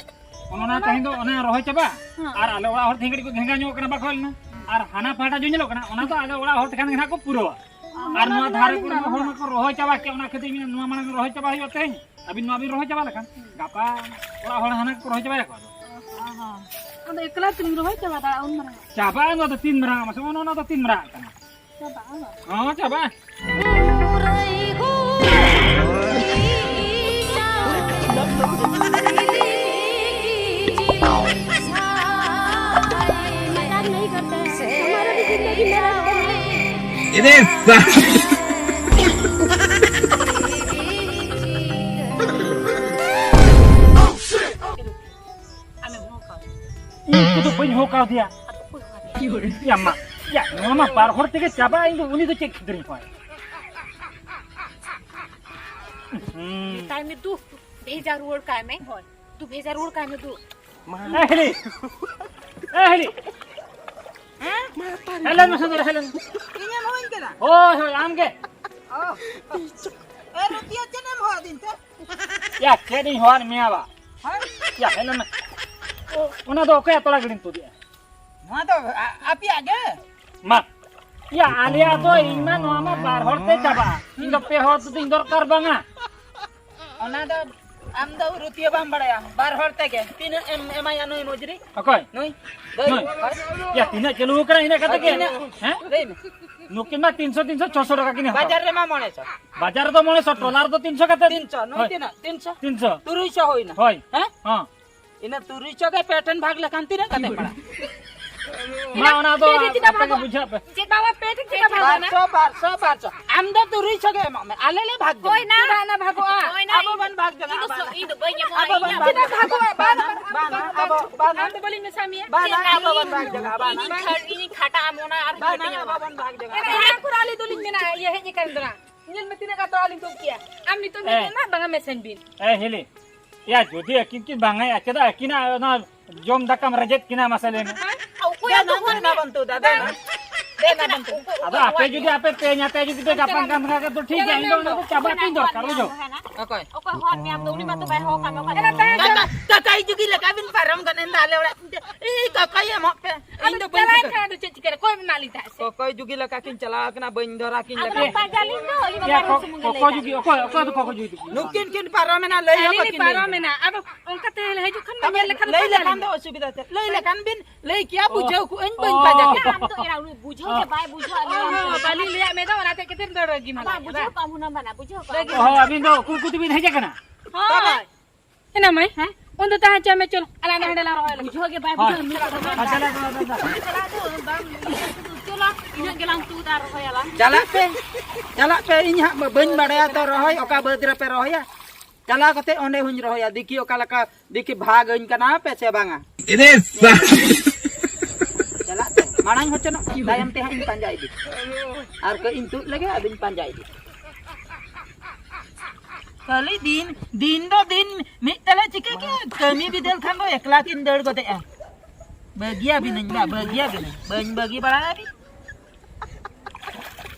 ᱚᱱ ᱚᱱᱟ ᱚᱱᱟ ᱛᱮᱦᱮᱧ ᱫᱚ ᱚᱱᱟ ᱨᱚᱦᱚᱭ ᱪᱟᱵᱟ᱾ ᱦᱮᱸ᱾ ᱟᱨ ᱟᱞᱮ ᱚᱲᱟᱜ ᱦᱚᱲ ᱛᱮᱦᱮᱧ ᱠᱟᱹᱴᱤᱡ ᱠᱚ ᱜᱷᱮᱸᱜᱟ ᱧᱚᱜ ᱠᱟᱱᱟ, ᱵᱟᱠᱚ ᱦᱮᱡ ᱞᱮᱱᱟ᱾ ᱟᱨ ᱦᱟᱱᱟ ᱯᱟᱦᱴᱟ ᱡᱚ ᱧᱮᱞᱚᱜ ᱠᱟᱱᱟ, ᱚᱱᱟ ᱫᱚ ᱟᱞᱮ ᱚᱲᱟᱜ ᱦᱚᱲ ᱛᱮᱠᱷᱟᱱ ᱜᱮ ᱱᱟᱦᱟᱜ ᱠᱚ ᱯᱩᱨᱟᱹᱣᱟ᱾ ᱟᱨ ᱱᱚᱣᱟ ᱫᱷᱟᱨᱮ ᱠᱚᱨᱮ ᱦᱚᱲ ᱢᱟᱠᱚ ᱨᱚᱦᱚᱭ ᱪᱟᱵᱟ ᱠᱮᱫ, ᱚᱱᱟ ᱠᱷᱟᱹᱛᱤᱨ ᱤᱧ ᱢᱮᱱᱟ ᱱᱚᱣᱟ ᱢᱟᱲᱟᱝ ᱨᱚᱦᱚᱭ ᱪᱟᱵᱟ ᱦᱩᱭᱩᱜᱼᱟ ᱛᱮᱦᱮᱧ᱾ ᱟᱹᱵᱤᱱ ᱱᱚᱣᱟ ᱵᱤᱱ ᱨᱚᱦᱚᱭ ᱪᱟᱵᱟ ᱞᱮᱠᱷᱟᱱ ᱜᱟᱯᱟ ᱚᱲᱟᱜ ᱦᱚᱲ ᱦᱟᱱᱟ ᱠᱚ ᱨᱚᱦᱚᱭ ᱪᱟᱵᱟᱭᱟᱠᱚ ᱟᱫᱚ᱾ ᱚ ᱦᱚᱸ᱾ ᱟᱫᱚ ᱮᱠᱞᱟ ᱛᱮᱞᱤᱧ ᱨᱚᱦᱚᱭ ᱪᱟᱵᱟ ᱫᱟ ᱩᱱ ᱢᱟᱨᱟᱝ᱾ ᱪᱟᱵᱟᱜᱼᱟ, ᱱᱚᱣᱟ ᱫᱚ ᱛᱤᱱ ᱢᱟᱨᱟᱝ ᱢᱟᱥᱮ, ᱚᱱ ᱚᱱᱟ ᱫᱚ ᱛᱤᱱ ᱢᱟᱨᱟᱝ ᱠᱟᱱᱟ? ᱪᱟᱵᱟᱜᱼᱟ ᱵᱟᱝ? ᱦᱚᱸ, ᱪᱟᱵᱟᱜᱼᱟ᱾ ᱟᱢᱮᱢ ᱦᱚᱦᱚ ᱠᱟᱣᱫᱮᱭᱟ? ᱤᱧ ᱠᱚᱫᱚ ᱵᱟᱹᱧ ᱦᱚᱦᱚ ᱠᱟᱣᱫᱮᱭᱟ᱾ ᱟᱫᱚ ᱚᱠᱚᱭ ᱦᱚᱦᱚ ᱟᱫᱮᱭᱟ? ᱭᱟ ᱢᱟ, ᱭᱟ, ᱱᱚᱣᱟ ᱢᱟ ᱵᱟᱨ ᱦᱚᱲ ᱛᱮᱜᱮ ᱪᱟᱵᱟᱜᱼᱟ, ᱤᱧ ᱫᱚ ᱩᱱᱤ ᱫᱚ ᱪᱮᱫ ᱠᱷᱟᱹᱛᱤᱨᱤᱧ ᱦᱚᱦᱚᱭᱟ? ᱦᱩᱸ᱾ ᱢᱮᱛᱟᱭ ᱢᱮ ᱫᱩ, ᱵᱷᱮᱡᱟ ᱨᱩᱣᱟᱹᱲ ᱠᱟᱭ ᱢᱮ᱾ ᱦᱳᱭ᱾ ᱫᱩ, ᱵᱷᱮᱡᱟ ᱨᱩᱣᱟᱹᱲ ᱠᱟᱭ ᱢᱮ ᱫᱩ᱾ ᱮ ᱦᱤᱞᱤ, ᱮ ᱦᱤᱞᱤ᱾ ᱦᱮᱸ? ᱦᱮᱞᱮᱱ ᱢᱮ ᱥᱮᱸᱫᱽᱨᱟ, ᱦᱮᱞᱮᱱ ᱢᱮ᱾ ᱤᱧᱮᱢ ᱦᱚᱦᱚᱧ ᱠᱟᱱᱟ? ᱦᱳᱭ, ᱦᱳᱭ, ᱟᱢ ᱜᱮ᱾ ᱚ᱾ ᱮ ᱨᱩᱛᱤᱭᱟ, ᱪᱮᱫ ᱮᱢ ᱦᱚᱦᱚ ᱟᱹᱫᱤᱧ ᱛᱮ? ᱭᱟ, ᱪᱮᱫ ᱤᱧ ᱦᱚᱦᱚᱣᱟᱫ ᱢᱮᱭᱟ ᱵᱟ? ᱦᱮᱸ? ᱭᱟ, ᱦᱮᱞᱮᱱ ᱢᱮ᱾ ᱚ, ᱚᱱᱟ ᱫᱚ ᱚᱠᱚᱭᱟᱜ ᱛᱚᱲᱟ ᱜᱟᱹᱰᱤᱢ ᱛᱩᱫᱮᱜᱼᱟ? ᱱᱚᱣᱟ ᱫᱚ ᱟ-, ᱟᱯᱮᱭᱟᱜ ᱜᱮ? ᱢᱟ᱾ ᱭᱟ, ᱟᱞᱮᱭᱟᱜ ᱫᱚ ᱤᱧ ᱢᱟ ᱱᱚᱣᱟ ᱢᱟ ᱵᱟᱨ ᱦᱚᱲ ᱛᱮ ᱪᱟᱵᱟᱜᱼᱟ᱾ ᱤᱧ ᱫᱚ ᱯᱮ ᱦᱚᱲ ᱛᱮᱫᱚᱧ ᱫᱚᱨᱠᱟᱨ ᱵᱟᱝᱟ᱾ ᱚᱱᱟ ᱫᱚ ᱟᱢ ᱫᱚ ᱨᱩᱛᱤᱭᱟᱹ ᱵᱟᱢ ᱵᱟᱲᱟᱭᱟ᱾ ᱵᱟᱨ ᱦᱚᱲ ᱛᱮᱜᱮ ᱛᱤᱱᱟᱹᱜ ᱮᱢ ᱮᱢᱟᱭᱟ ᱱᱩᱭ ᱢᱚᱡᱽᱨᱤ? ᱚᱠᱚᱭ? ᱱᱩᱭ? ᱫᱟᱹᱭ? ᱱᱩᱭ? ᱦᱳᱭ᱾ ᱭᱟ, ᱛᱤᱱᱟᱹᱜ ᱪᱟᱹᱞᱩ ᱟᱠᱟᱱᱟ ᱤᱱᱟᱹ ᱠᱟᱛᱮ ᱜᱮ? ᱛᱤᱱᱟᱹᱜ? ᱦᱮᱸ? ᱞᱟᱹᱭ ᱢᱮ᱾ ᱱᱩᱠᱤᱱ ᱢᱟ ᱛᱤᱱᱥᱚ, ᱛᱤᱱᱥᱚ, ᱪᱷᱚᱥᱚ ᱴᱟᱠᱟ ᱠᱤᱱ ᱦᱟᱛᱟᱣᱟ᱾ ᱵᱟᱡᱟᱨ ᱨᱮᱢᱟ ᱢᱚᱬᱮ ᱥᱚ᱾ ᱵᱟᱡᱟᱨ ᱨᱮᱫᱚ ᱢᱚᱬᱮ ᱥᱚ, ᱴᱨᱚᱞᱟᱨ ᱫᱚ ᱛᱤᱱᱥᱚ ᱠᱟᱛᱮ᱾ ᱛᱤᱱᱥᱚ, ᱱᱩᱭ ᱦᱳᱭ᱾ ᱛᱤᱱᱟᱹᱜ? ᱛᱤᱱᱥᱚ? ᱛᱤᱱᱥᱚ᱾ ᱛᱩᱨᱩᱭ ᱥᱚ ᱦᱩᱭᱱᱟ᱾ ᱦᱳᱭ᱾ ᱦᱮᱸ? ᱦᱚᱸ᱾ ᱤᱱᱟᱹ ᱛᱩᱨᱩᱭ ᱥᱚ ᱜᱮ ᱯᱮ ᱴᱷᱮᱱ ᱵᱷᱟᱜᱽ ᱞᱮᱠᱷᱟᱱ ᱛᱤᱱᱟᱹᱜ ᱠᱟᱛᱮ ᱯᱟᱲᱟᱜᱼᱟ? ᱢᱟ, ᱚᱱᱟ ᱫᱚ ᱯᱮ ᱴᱷᱮᱱ ᱪᱮᱫᱟᱜ ᱟᱯᱮ ᱜᱮ ᱵᱷᱟᱜᱚᱜᱼᱟ? ᱵᱩᱡᱷᱟᱹᱜ ᱯᱮ᱾ ᱪᱮᱫ ᱵᱟᱵᱟ, ᱯᱮ ᱴᱷᱮᱱ ᱪᱮᱫᱟᱜ ᱵᱷᱟᱜᱚᱜᱼᱟ? ᱵᱟᱨ ᱥᱚ, ᱵᱟᱨ ᱥᱚ, ᱵᱟᱨ ᱥᱚ᱾ ᱟᱢ ᱫᱚ ᱛᱩᱨᱩᱭ ᱥᱚ ᱜᱮ ᱮᱢᱚᱜ ᱢᱮ, ᱟᱞᱮ ᱞᱮ ᱵᱷᱟᱜᱽ ᱡᱚᱝᱟ᱾ ᱦᱳᱭ ᱱᱟ᱾ ᱪᱮᱫᱟᱜ ᱱᱟ ᱵᱷᱟᱜᱚᱜᱼᱟ? ᱦᱳᱭ ᱱᱟ, ᱟᱵᱚ ᱤᱧ ᱵᱚᱱ ᱵᱷᱟᱜᱽ ᱡᱚᱝᱟ, ᱤᱧ ᱫᱚ ᱟᱵᱟᱱᱟ᱾ ᱥᱚ-, ᱤᱧ ᱫᱚ ᱵᱟᱹᱧ ᱮᱢᱚᱜᱼᱟ, ᱟᱵᱚ ᱤᱧ ᱵᱚᱱ ᱫᱚ ᱵᱷᱟᱜᱽ ᱪᱮᱫᱟᱜ ᱡᱚᱝᱟ, ᱵᱷᱟᱜᱚᱜᱼᱟ? ᱟᱵᱟᱱᱟ᱾ ᱵᱟᱝ, ᱟᱵᱚ, ᱵᱟᱝ, ᱟᱢ ᱫᱚ ᱵᱟᱹᱞᱤᱧ ᱢᱮᱥᱟ ᱢᱮᱭᱟ᱾ ᱵᱟᱝ, ᱪᱮᱫ ᱟᱵᱚ ᱵᱚᱱ ᱵᱷᱟᱜᱽ ᱡᱚᱝᱟ, ᱵᱟᱝ᱾ ᱤᱧᱤᱧ ᱠᱷᱟᱴ-, ᱤᱧᱤᱧ ᱠᱷᱟᱴᱟᱜᱼᱟ, ᱢᱚᱱᱟ ᱟᱨ ᱵᱟᱝ, ᱦᱟᱹᱴᱤᱧ ᱟᱵᱚ ᱟᱵᱚᱱ᱾ ᱵᱚᱱ ᱵᱷᱟᱜᱽ ᱡᱚᱝᱟ, ᱮᱱᱮ ᱵᱟᱝ᱾ ᱚᱱᱟ ᱠᱚᱨᱮ ᱟᱹᱞᱤᱧ ᱫᱚᱞᱤᱧ ᱢᱮᱱᱟ, ᱤᱭᱟᱹ ᱦᱮᱡ ᱟᱠᱟᱱ ᱫᱚ ᱱᱟ᱾ ᱧᱮᱞ ᱢᱮ ᱛᱤᱱᱟᱹᱜ ᱜᱟᱱ ᱛᱚᱲᱟ ᱞᱤᱧ ᱛᱩᱫ ᱠᱮᱜᱼᱟ᱾ ᱟᱢ ᱱᱤᱛᱚᱜ ᱮ᱾ ᱢᱮᱱ ᱢᱮ ᱱᱟ, ᱵᱟᱝᱟ ᱢᱮᱥᱟᱧ ᱵᱤᱱ᱾ ᱮ ᱦᱤᱞᱤ, ᱭᱟ, ᱡᱩᱫᱤ ᱟᱹᱠᱤᱱ ᱠᱤᱱ ᱵᱟᱝᱟ, ᱪᱮᱫᱟᱜ ᱟᱹᱠᱤᱱᱟᱜ ᱚᱱᱟ ᱡᱚᱢ ᱫᱟᱠᱟᱢ ᱨᱮᱡᱮᱫ ᱠᱤᱱᱟ, ᱢᱟᱥᱮ ᱞᱟᱹᱭ ᱢᱮ? ᱚᱠᱚᱭᱟᱜ ᱫᱚ ᱫᱮᱱᱟ, ᱦᱚᱲ ᱫᱮᱱᱟ ᱢᱮ? ᱵᱚᱱ ᱛᱩᱫᱟ, ᱫᱮᱱᱟ᱾ ᱟᱫᱚ ᱟᱯᱮ ᱡᱩᱫᱤ ᱟᱯᱮ ᱛᱮᱧ ᱟᱛᱮ ᱡᱩᱫᱤ ᱯᱮ ᱜᱟᱯᱟᱱ ᱠᱟᱱ ᱠᱷᱟᱱ ᱫᱚ ᱴᱷᱤᱠ ᱜᱮᱭᱟ, ᱤᱧ ᱫᱚ ᱚᱱᱟ ᱫᱚ ᱪᱟᱵᱟ ᱠᱟᱹᱧ ᱫᱚᱨᱠᱟᱨ, ᱵᱩᱡᱷᱟᱹᱣ? ᱚᱠᱚᱭ? ᱚᱠᱚᱭ ᱦᱚᱲ ᱢᱮᱭᱟᱢ ᱫᱚ ᱩᱱᱤ ᱢᱟᱛᱚ ᱵᱟᱭ ᱦᱚᱦᱚ ᱠᱟᱜ ᱢᱮ, ᱚᱠᱟ ᱨᱮ? ᱠᱟᱠᱟ, ᱠᱟᱠᱟᱭ ᱡᱩᱜᱤ ᱞᱮᱠᱟ ᱵᱤᱱ ᱯᱟᱨᱚᱢ ᱜᱚᱫ ᱮᱱ ᱫᱚ ᱟᱞᱮ ᱚᱲᱟᱜ᱾ ᱤᱧ ᱠᱟᱠᱟᱭ ᱮᱢᱚᱜ ᱯᱮ, ᱤᱧ ᱫᱚ ᱵᱟᱹᱧ ᱪᱟᱞᱟᱣᱮᱱ ᱴᱷᱤᱠᱟᱹ᱾ ᱠᱷᱟᱱ ᱫᱚ ᱪᱮᱫ ᱪᱤᱠᱟᱹ ᱨᱮ? ᱚᱠᱚᱭ ᱮᱢᱟᱜ ᱞᱤᱧ ᱛᱟᱦᱮᱸᱫ ᱥᱮ? ᱠᱚᱠᱚᱭ ᱡᱩᱜᱤ ᱞᱮᱠᱟ ᱠᱤᱱ ᱪᱟᱞᱟᱣ ᱠᱟᱱᱟ, ᱵᱟᱹᱧ ᱫᱚᱨᱟ ᱠᱤᱱ ᱟᱫᱚ ᱞᱮᱠᱟ᱾ ᱯᱟᱸᱡᱟ ᱞᱤᱧ ᱫᱚ, ᱟᱹᱞᱤᱧ ᱢᱟ ᱭᱟ, ᱵᱟᱨᱦᱮ ᱠᱚ-, ᱥᱩᱢᱩᱝ ᱜᱮ ᱠᱚᱠᱚ ᱞᱟᱹᱭ ᱡᱩᱜᱤ, ᱚᱠᱚᱭ, ᱚᱠᱚᱭ ᱫᱚ ᱠᱚᱠᱚ ᱡᱩᱜᱤ ᱫᱚ? ᱱᱩᱠᱤᱱ ᱠᱤᱱ ᱯᱟᱨᱚᱢᱮᱱᱟ, ᱞᱟᱹᱭ ᱦᱚᱸ ᱟᱹᱞᱤᱧ ᱞᱤᱧ ᱵᱟᱹᱠᱤᱱ ᱞᱟᱹᱭ ᱯᱟᱨᱚᱢᱮᱱᱟ᱾ ᱟᱫᱚ ᱚᱱᱠᱟ ᱛᱮ ᱦᱤᱡᱩᱜ ᱠᱷᱟᱱ ᱢᱟ ᱛᱟᱢᱟ ᱧᱮᱞ ᱞᱮᱠᱷᱟᱱ ᱫᱚ ᱞᱟᱹᱭ ᱯᱟᱸᱡᱟ ᱞᱮᱠᱷᱟᱱ ᱞᱤᱧ ᱫᱚ ᱫᱚ᱾ ᱚᱥᱩᱵᱤᱫᱷᱟ ᱪᱮᱫ? ᱞᱟᱹᱭ ᱞᱮᱠᱷᱟᱱ ᱵᱤᱱ ᱞᱟᱹᱭ ᱠᱮᱭᱟ, ᱚ᱾ ᱵᱩᱡᱷᱟᱹᱣ ᱠᱚ ᱟᱹᱧ, ᱵᱟᱹᱧ ᱚ᱾ ᱯᱟᱸᱡᱟ ᱠᱮᱭᱟ᱾ ᱟᱢ ᱫᱚ ᱮᱨᱟ ᱩᱱᱤ ᱵᱩᱡᱷᱟᱹᱣ ᱜᱮ ᱵᱟᱭ ᱵᱩᱡᱷᱟᱹᱣ ᱟᱞᱮᱭᱟ᱾ ᱚ, ᱵᱟᱹᱞᱤᱧ ᱞᱟᱹᱭᱟᱫ ᱢᱮ ᱫᱚ, ᱚᱱᱟᱛᱮ ᱠᱟᱹᱴᱤᱡ ᱮᱢ ᱫᱟᱹᱲ ᱨᱟᱹᱜᱤ ᱢᱟᱱᱟ ᱵᱟᱝ, ᱠᱮᱫᱟ᱾ ᱵᱩᱡᱷᱟᱹᱣ ᱠᱚᱣᱟᱢ ᱦᱩᱱᱟᱹᱝ ᱵᱟᱱᱟ, ᱵᱩᱡᱷᱟᱹᱣ ᱠᱚᱣᱟᱢ᱾ ᱚ, ᱟᱹᱵᱤᱱ ᱫᱚ ᱠᱩ-, ᱠᱩ ᱛᱮᱵᱤᱱ ᱦᱮᱡ ᱟᱠᱟᱱᱟ? ᱦᱳᱭ᱾ ᱦᱮᱱᱟ ᱢᱟᱹᱭ? ᱦᱮᱸ? ᱩᱱ ᱫᱚ ᱛᱟᱦᱮᱸ ᱦᱚᱪᱚᱭ ᱢᱮ, ᱪᱚᱞᱚ, ᱟᱞᱮ ᱦᱟᱸᱰᱮ ᱦᱟᱸᱰᱮ ᱞᱟᱝ ᱨᱚᱦᱚᱭ ᱞᱮᱜᱮ᱾ ᱵᱩᱡᱷᱟᱹᱣ ᱜᱮ ᱵᱟᱭ ᱦᱳᱭ᱾ ᱵᱩᱡᱷᱟᱹᱣ ᱢᱤᱫ ᱠᱟᱛᱷᱟ ᱵᱟᱝ᱾ ᱟᱪᱪᱷᱟ, ᱪᱟᱞᱟᱜ ᱟᱹᱧ᱾ ᱪᱚᱞᱚ, ᱤᱱᱟᱹᱜ ᱜᱮᱞᱟᱝ ᱛᱩᱫᱟ, ᱨᱚᱦᱚᱭᱟᱞᱟᱝ᱾ ᱪᱟᱞᱟᱜ ᱯᱮ, ᱪᱟᱞᱟᱜ ᱯᱮ, ᱤᱧ ᱦᱟᱸᱜ ᱵᱟᱹᱧ ᱵᱟᱲᱟᱭᱟ ᱛᱚ ᱨᱚᱦᱚᱭ, ᱚᱠᱟ ᱵᱟᱹᱫᱽ ᱨᱮᱯᱮ ᱨᱚᱦᱚᱭᱟ᱾ ᱪᱟᱞᱟᱣ ᱠᱟᱛᱮ ᱚᱸᱰᱮ ᱦᱚᱸᱧ ᱨᱚᱦᱚᱭᱟ, ᱫᱮᱠᱷᱤ ᱚᱠᱟ ᱞᱮᱠᱟ, ᱫᱮᱠᱷᱤ ᱵᱷᱟᱜᱽ ᱟᱹᱧ ᱠᱟᱱᱟ ᱯᱮ ᱥᱮ ᱵᱟᱝᱟ᱾ ᱮᱨᱮ ᱥᱟ- ᱪᱟᱞᱟᱜ ᱯᱮ, ᱢᱟᱲᱟᱝ ᱦᱚᱪᱚᱱᱚᱜ, ᱛᱟᱭᱚᱢ ᱛᱮ ᱦᱟᱸᱜ ᱤᱧ ᱯᱟᱸᱡᱟ ᱤᱫᱤ᱾ ᱟᱨ ᱠᱟᱹᱡ ᱤᱧ ᱛᱩᱫ ᱞᱮᱜᱮ, ᱟᱫᱚᱧ ᱯᱟᱸᱡᱟ ᱤᱫᱤ᱾ ᱠᱷᱟᱹᱞᱤ ᱫᱤᱱ, ᱫᱤᱱ ᱫᱚ ᱫᱤᱱ, ᱢᱤᱫ ᱛᱮᱞᱮ ᱪᱤᱠᱟᱹ ᱠᱮᱫ? ᱠᱟᱹᱢᱤ ᱵᱤᱫᱟᱹᱞ ᱠᱷᱟᱱ ᱫᱚ ᱮᱠᱞᱟ ᱠᱤᱱ ᱫᱟᱹᱲ ᱜᱚᱫᱮᱜᱼᱟ᱾ ᱵᱟᱹᱜᱤᱭᱟᱵᱤᱱᱟᱹᱧ ᱵᱟ, ᱵᱟᱹᱜᱤᱭᱟᱵᱤᱱᱟᱹᱧ, ᱵᱟᱹᱧ ᱵᱟᱹᱜᱤ ᱵᱟᱲᱟᱭᱟᱵᱤᱱ᱾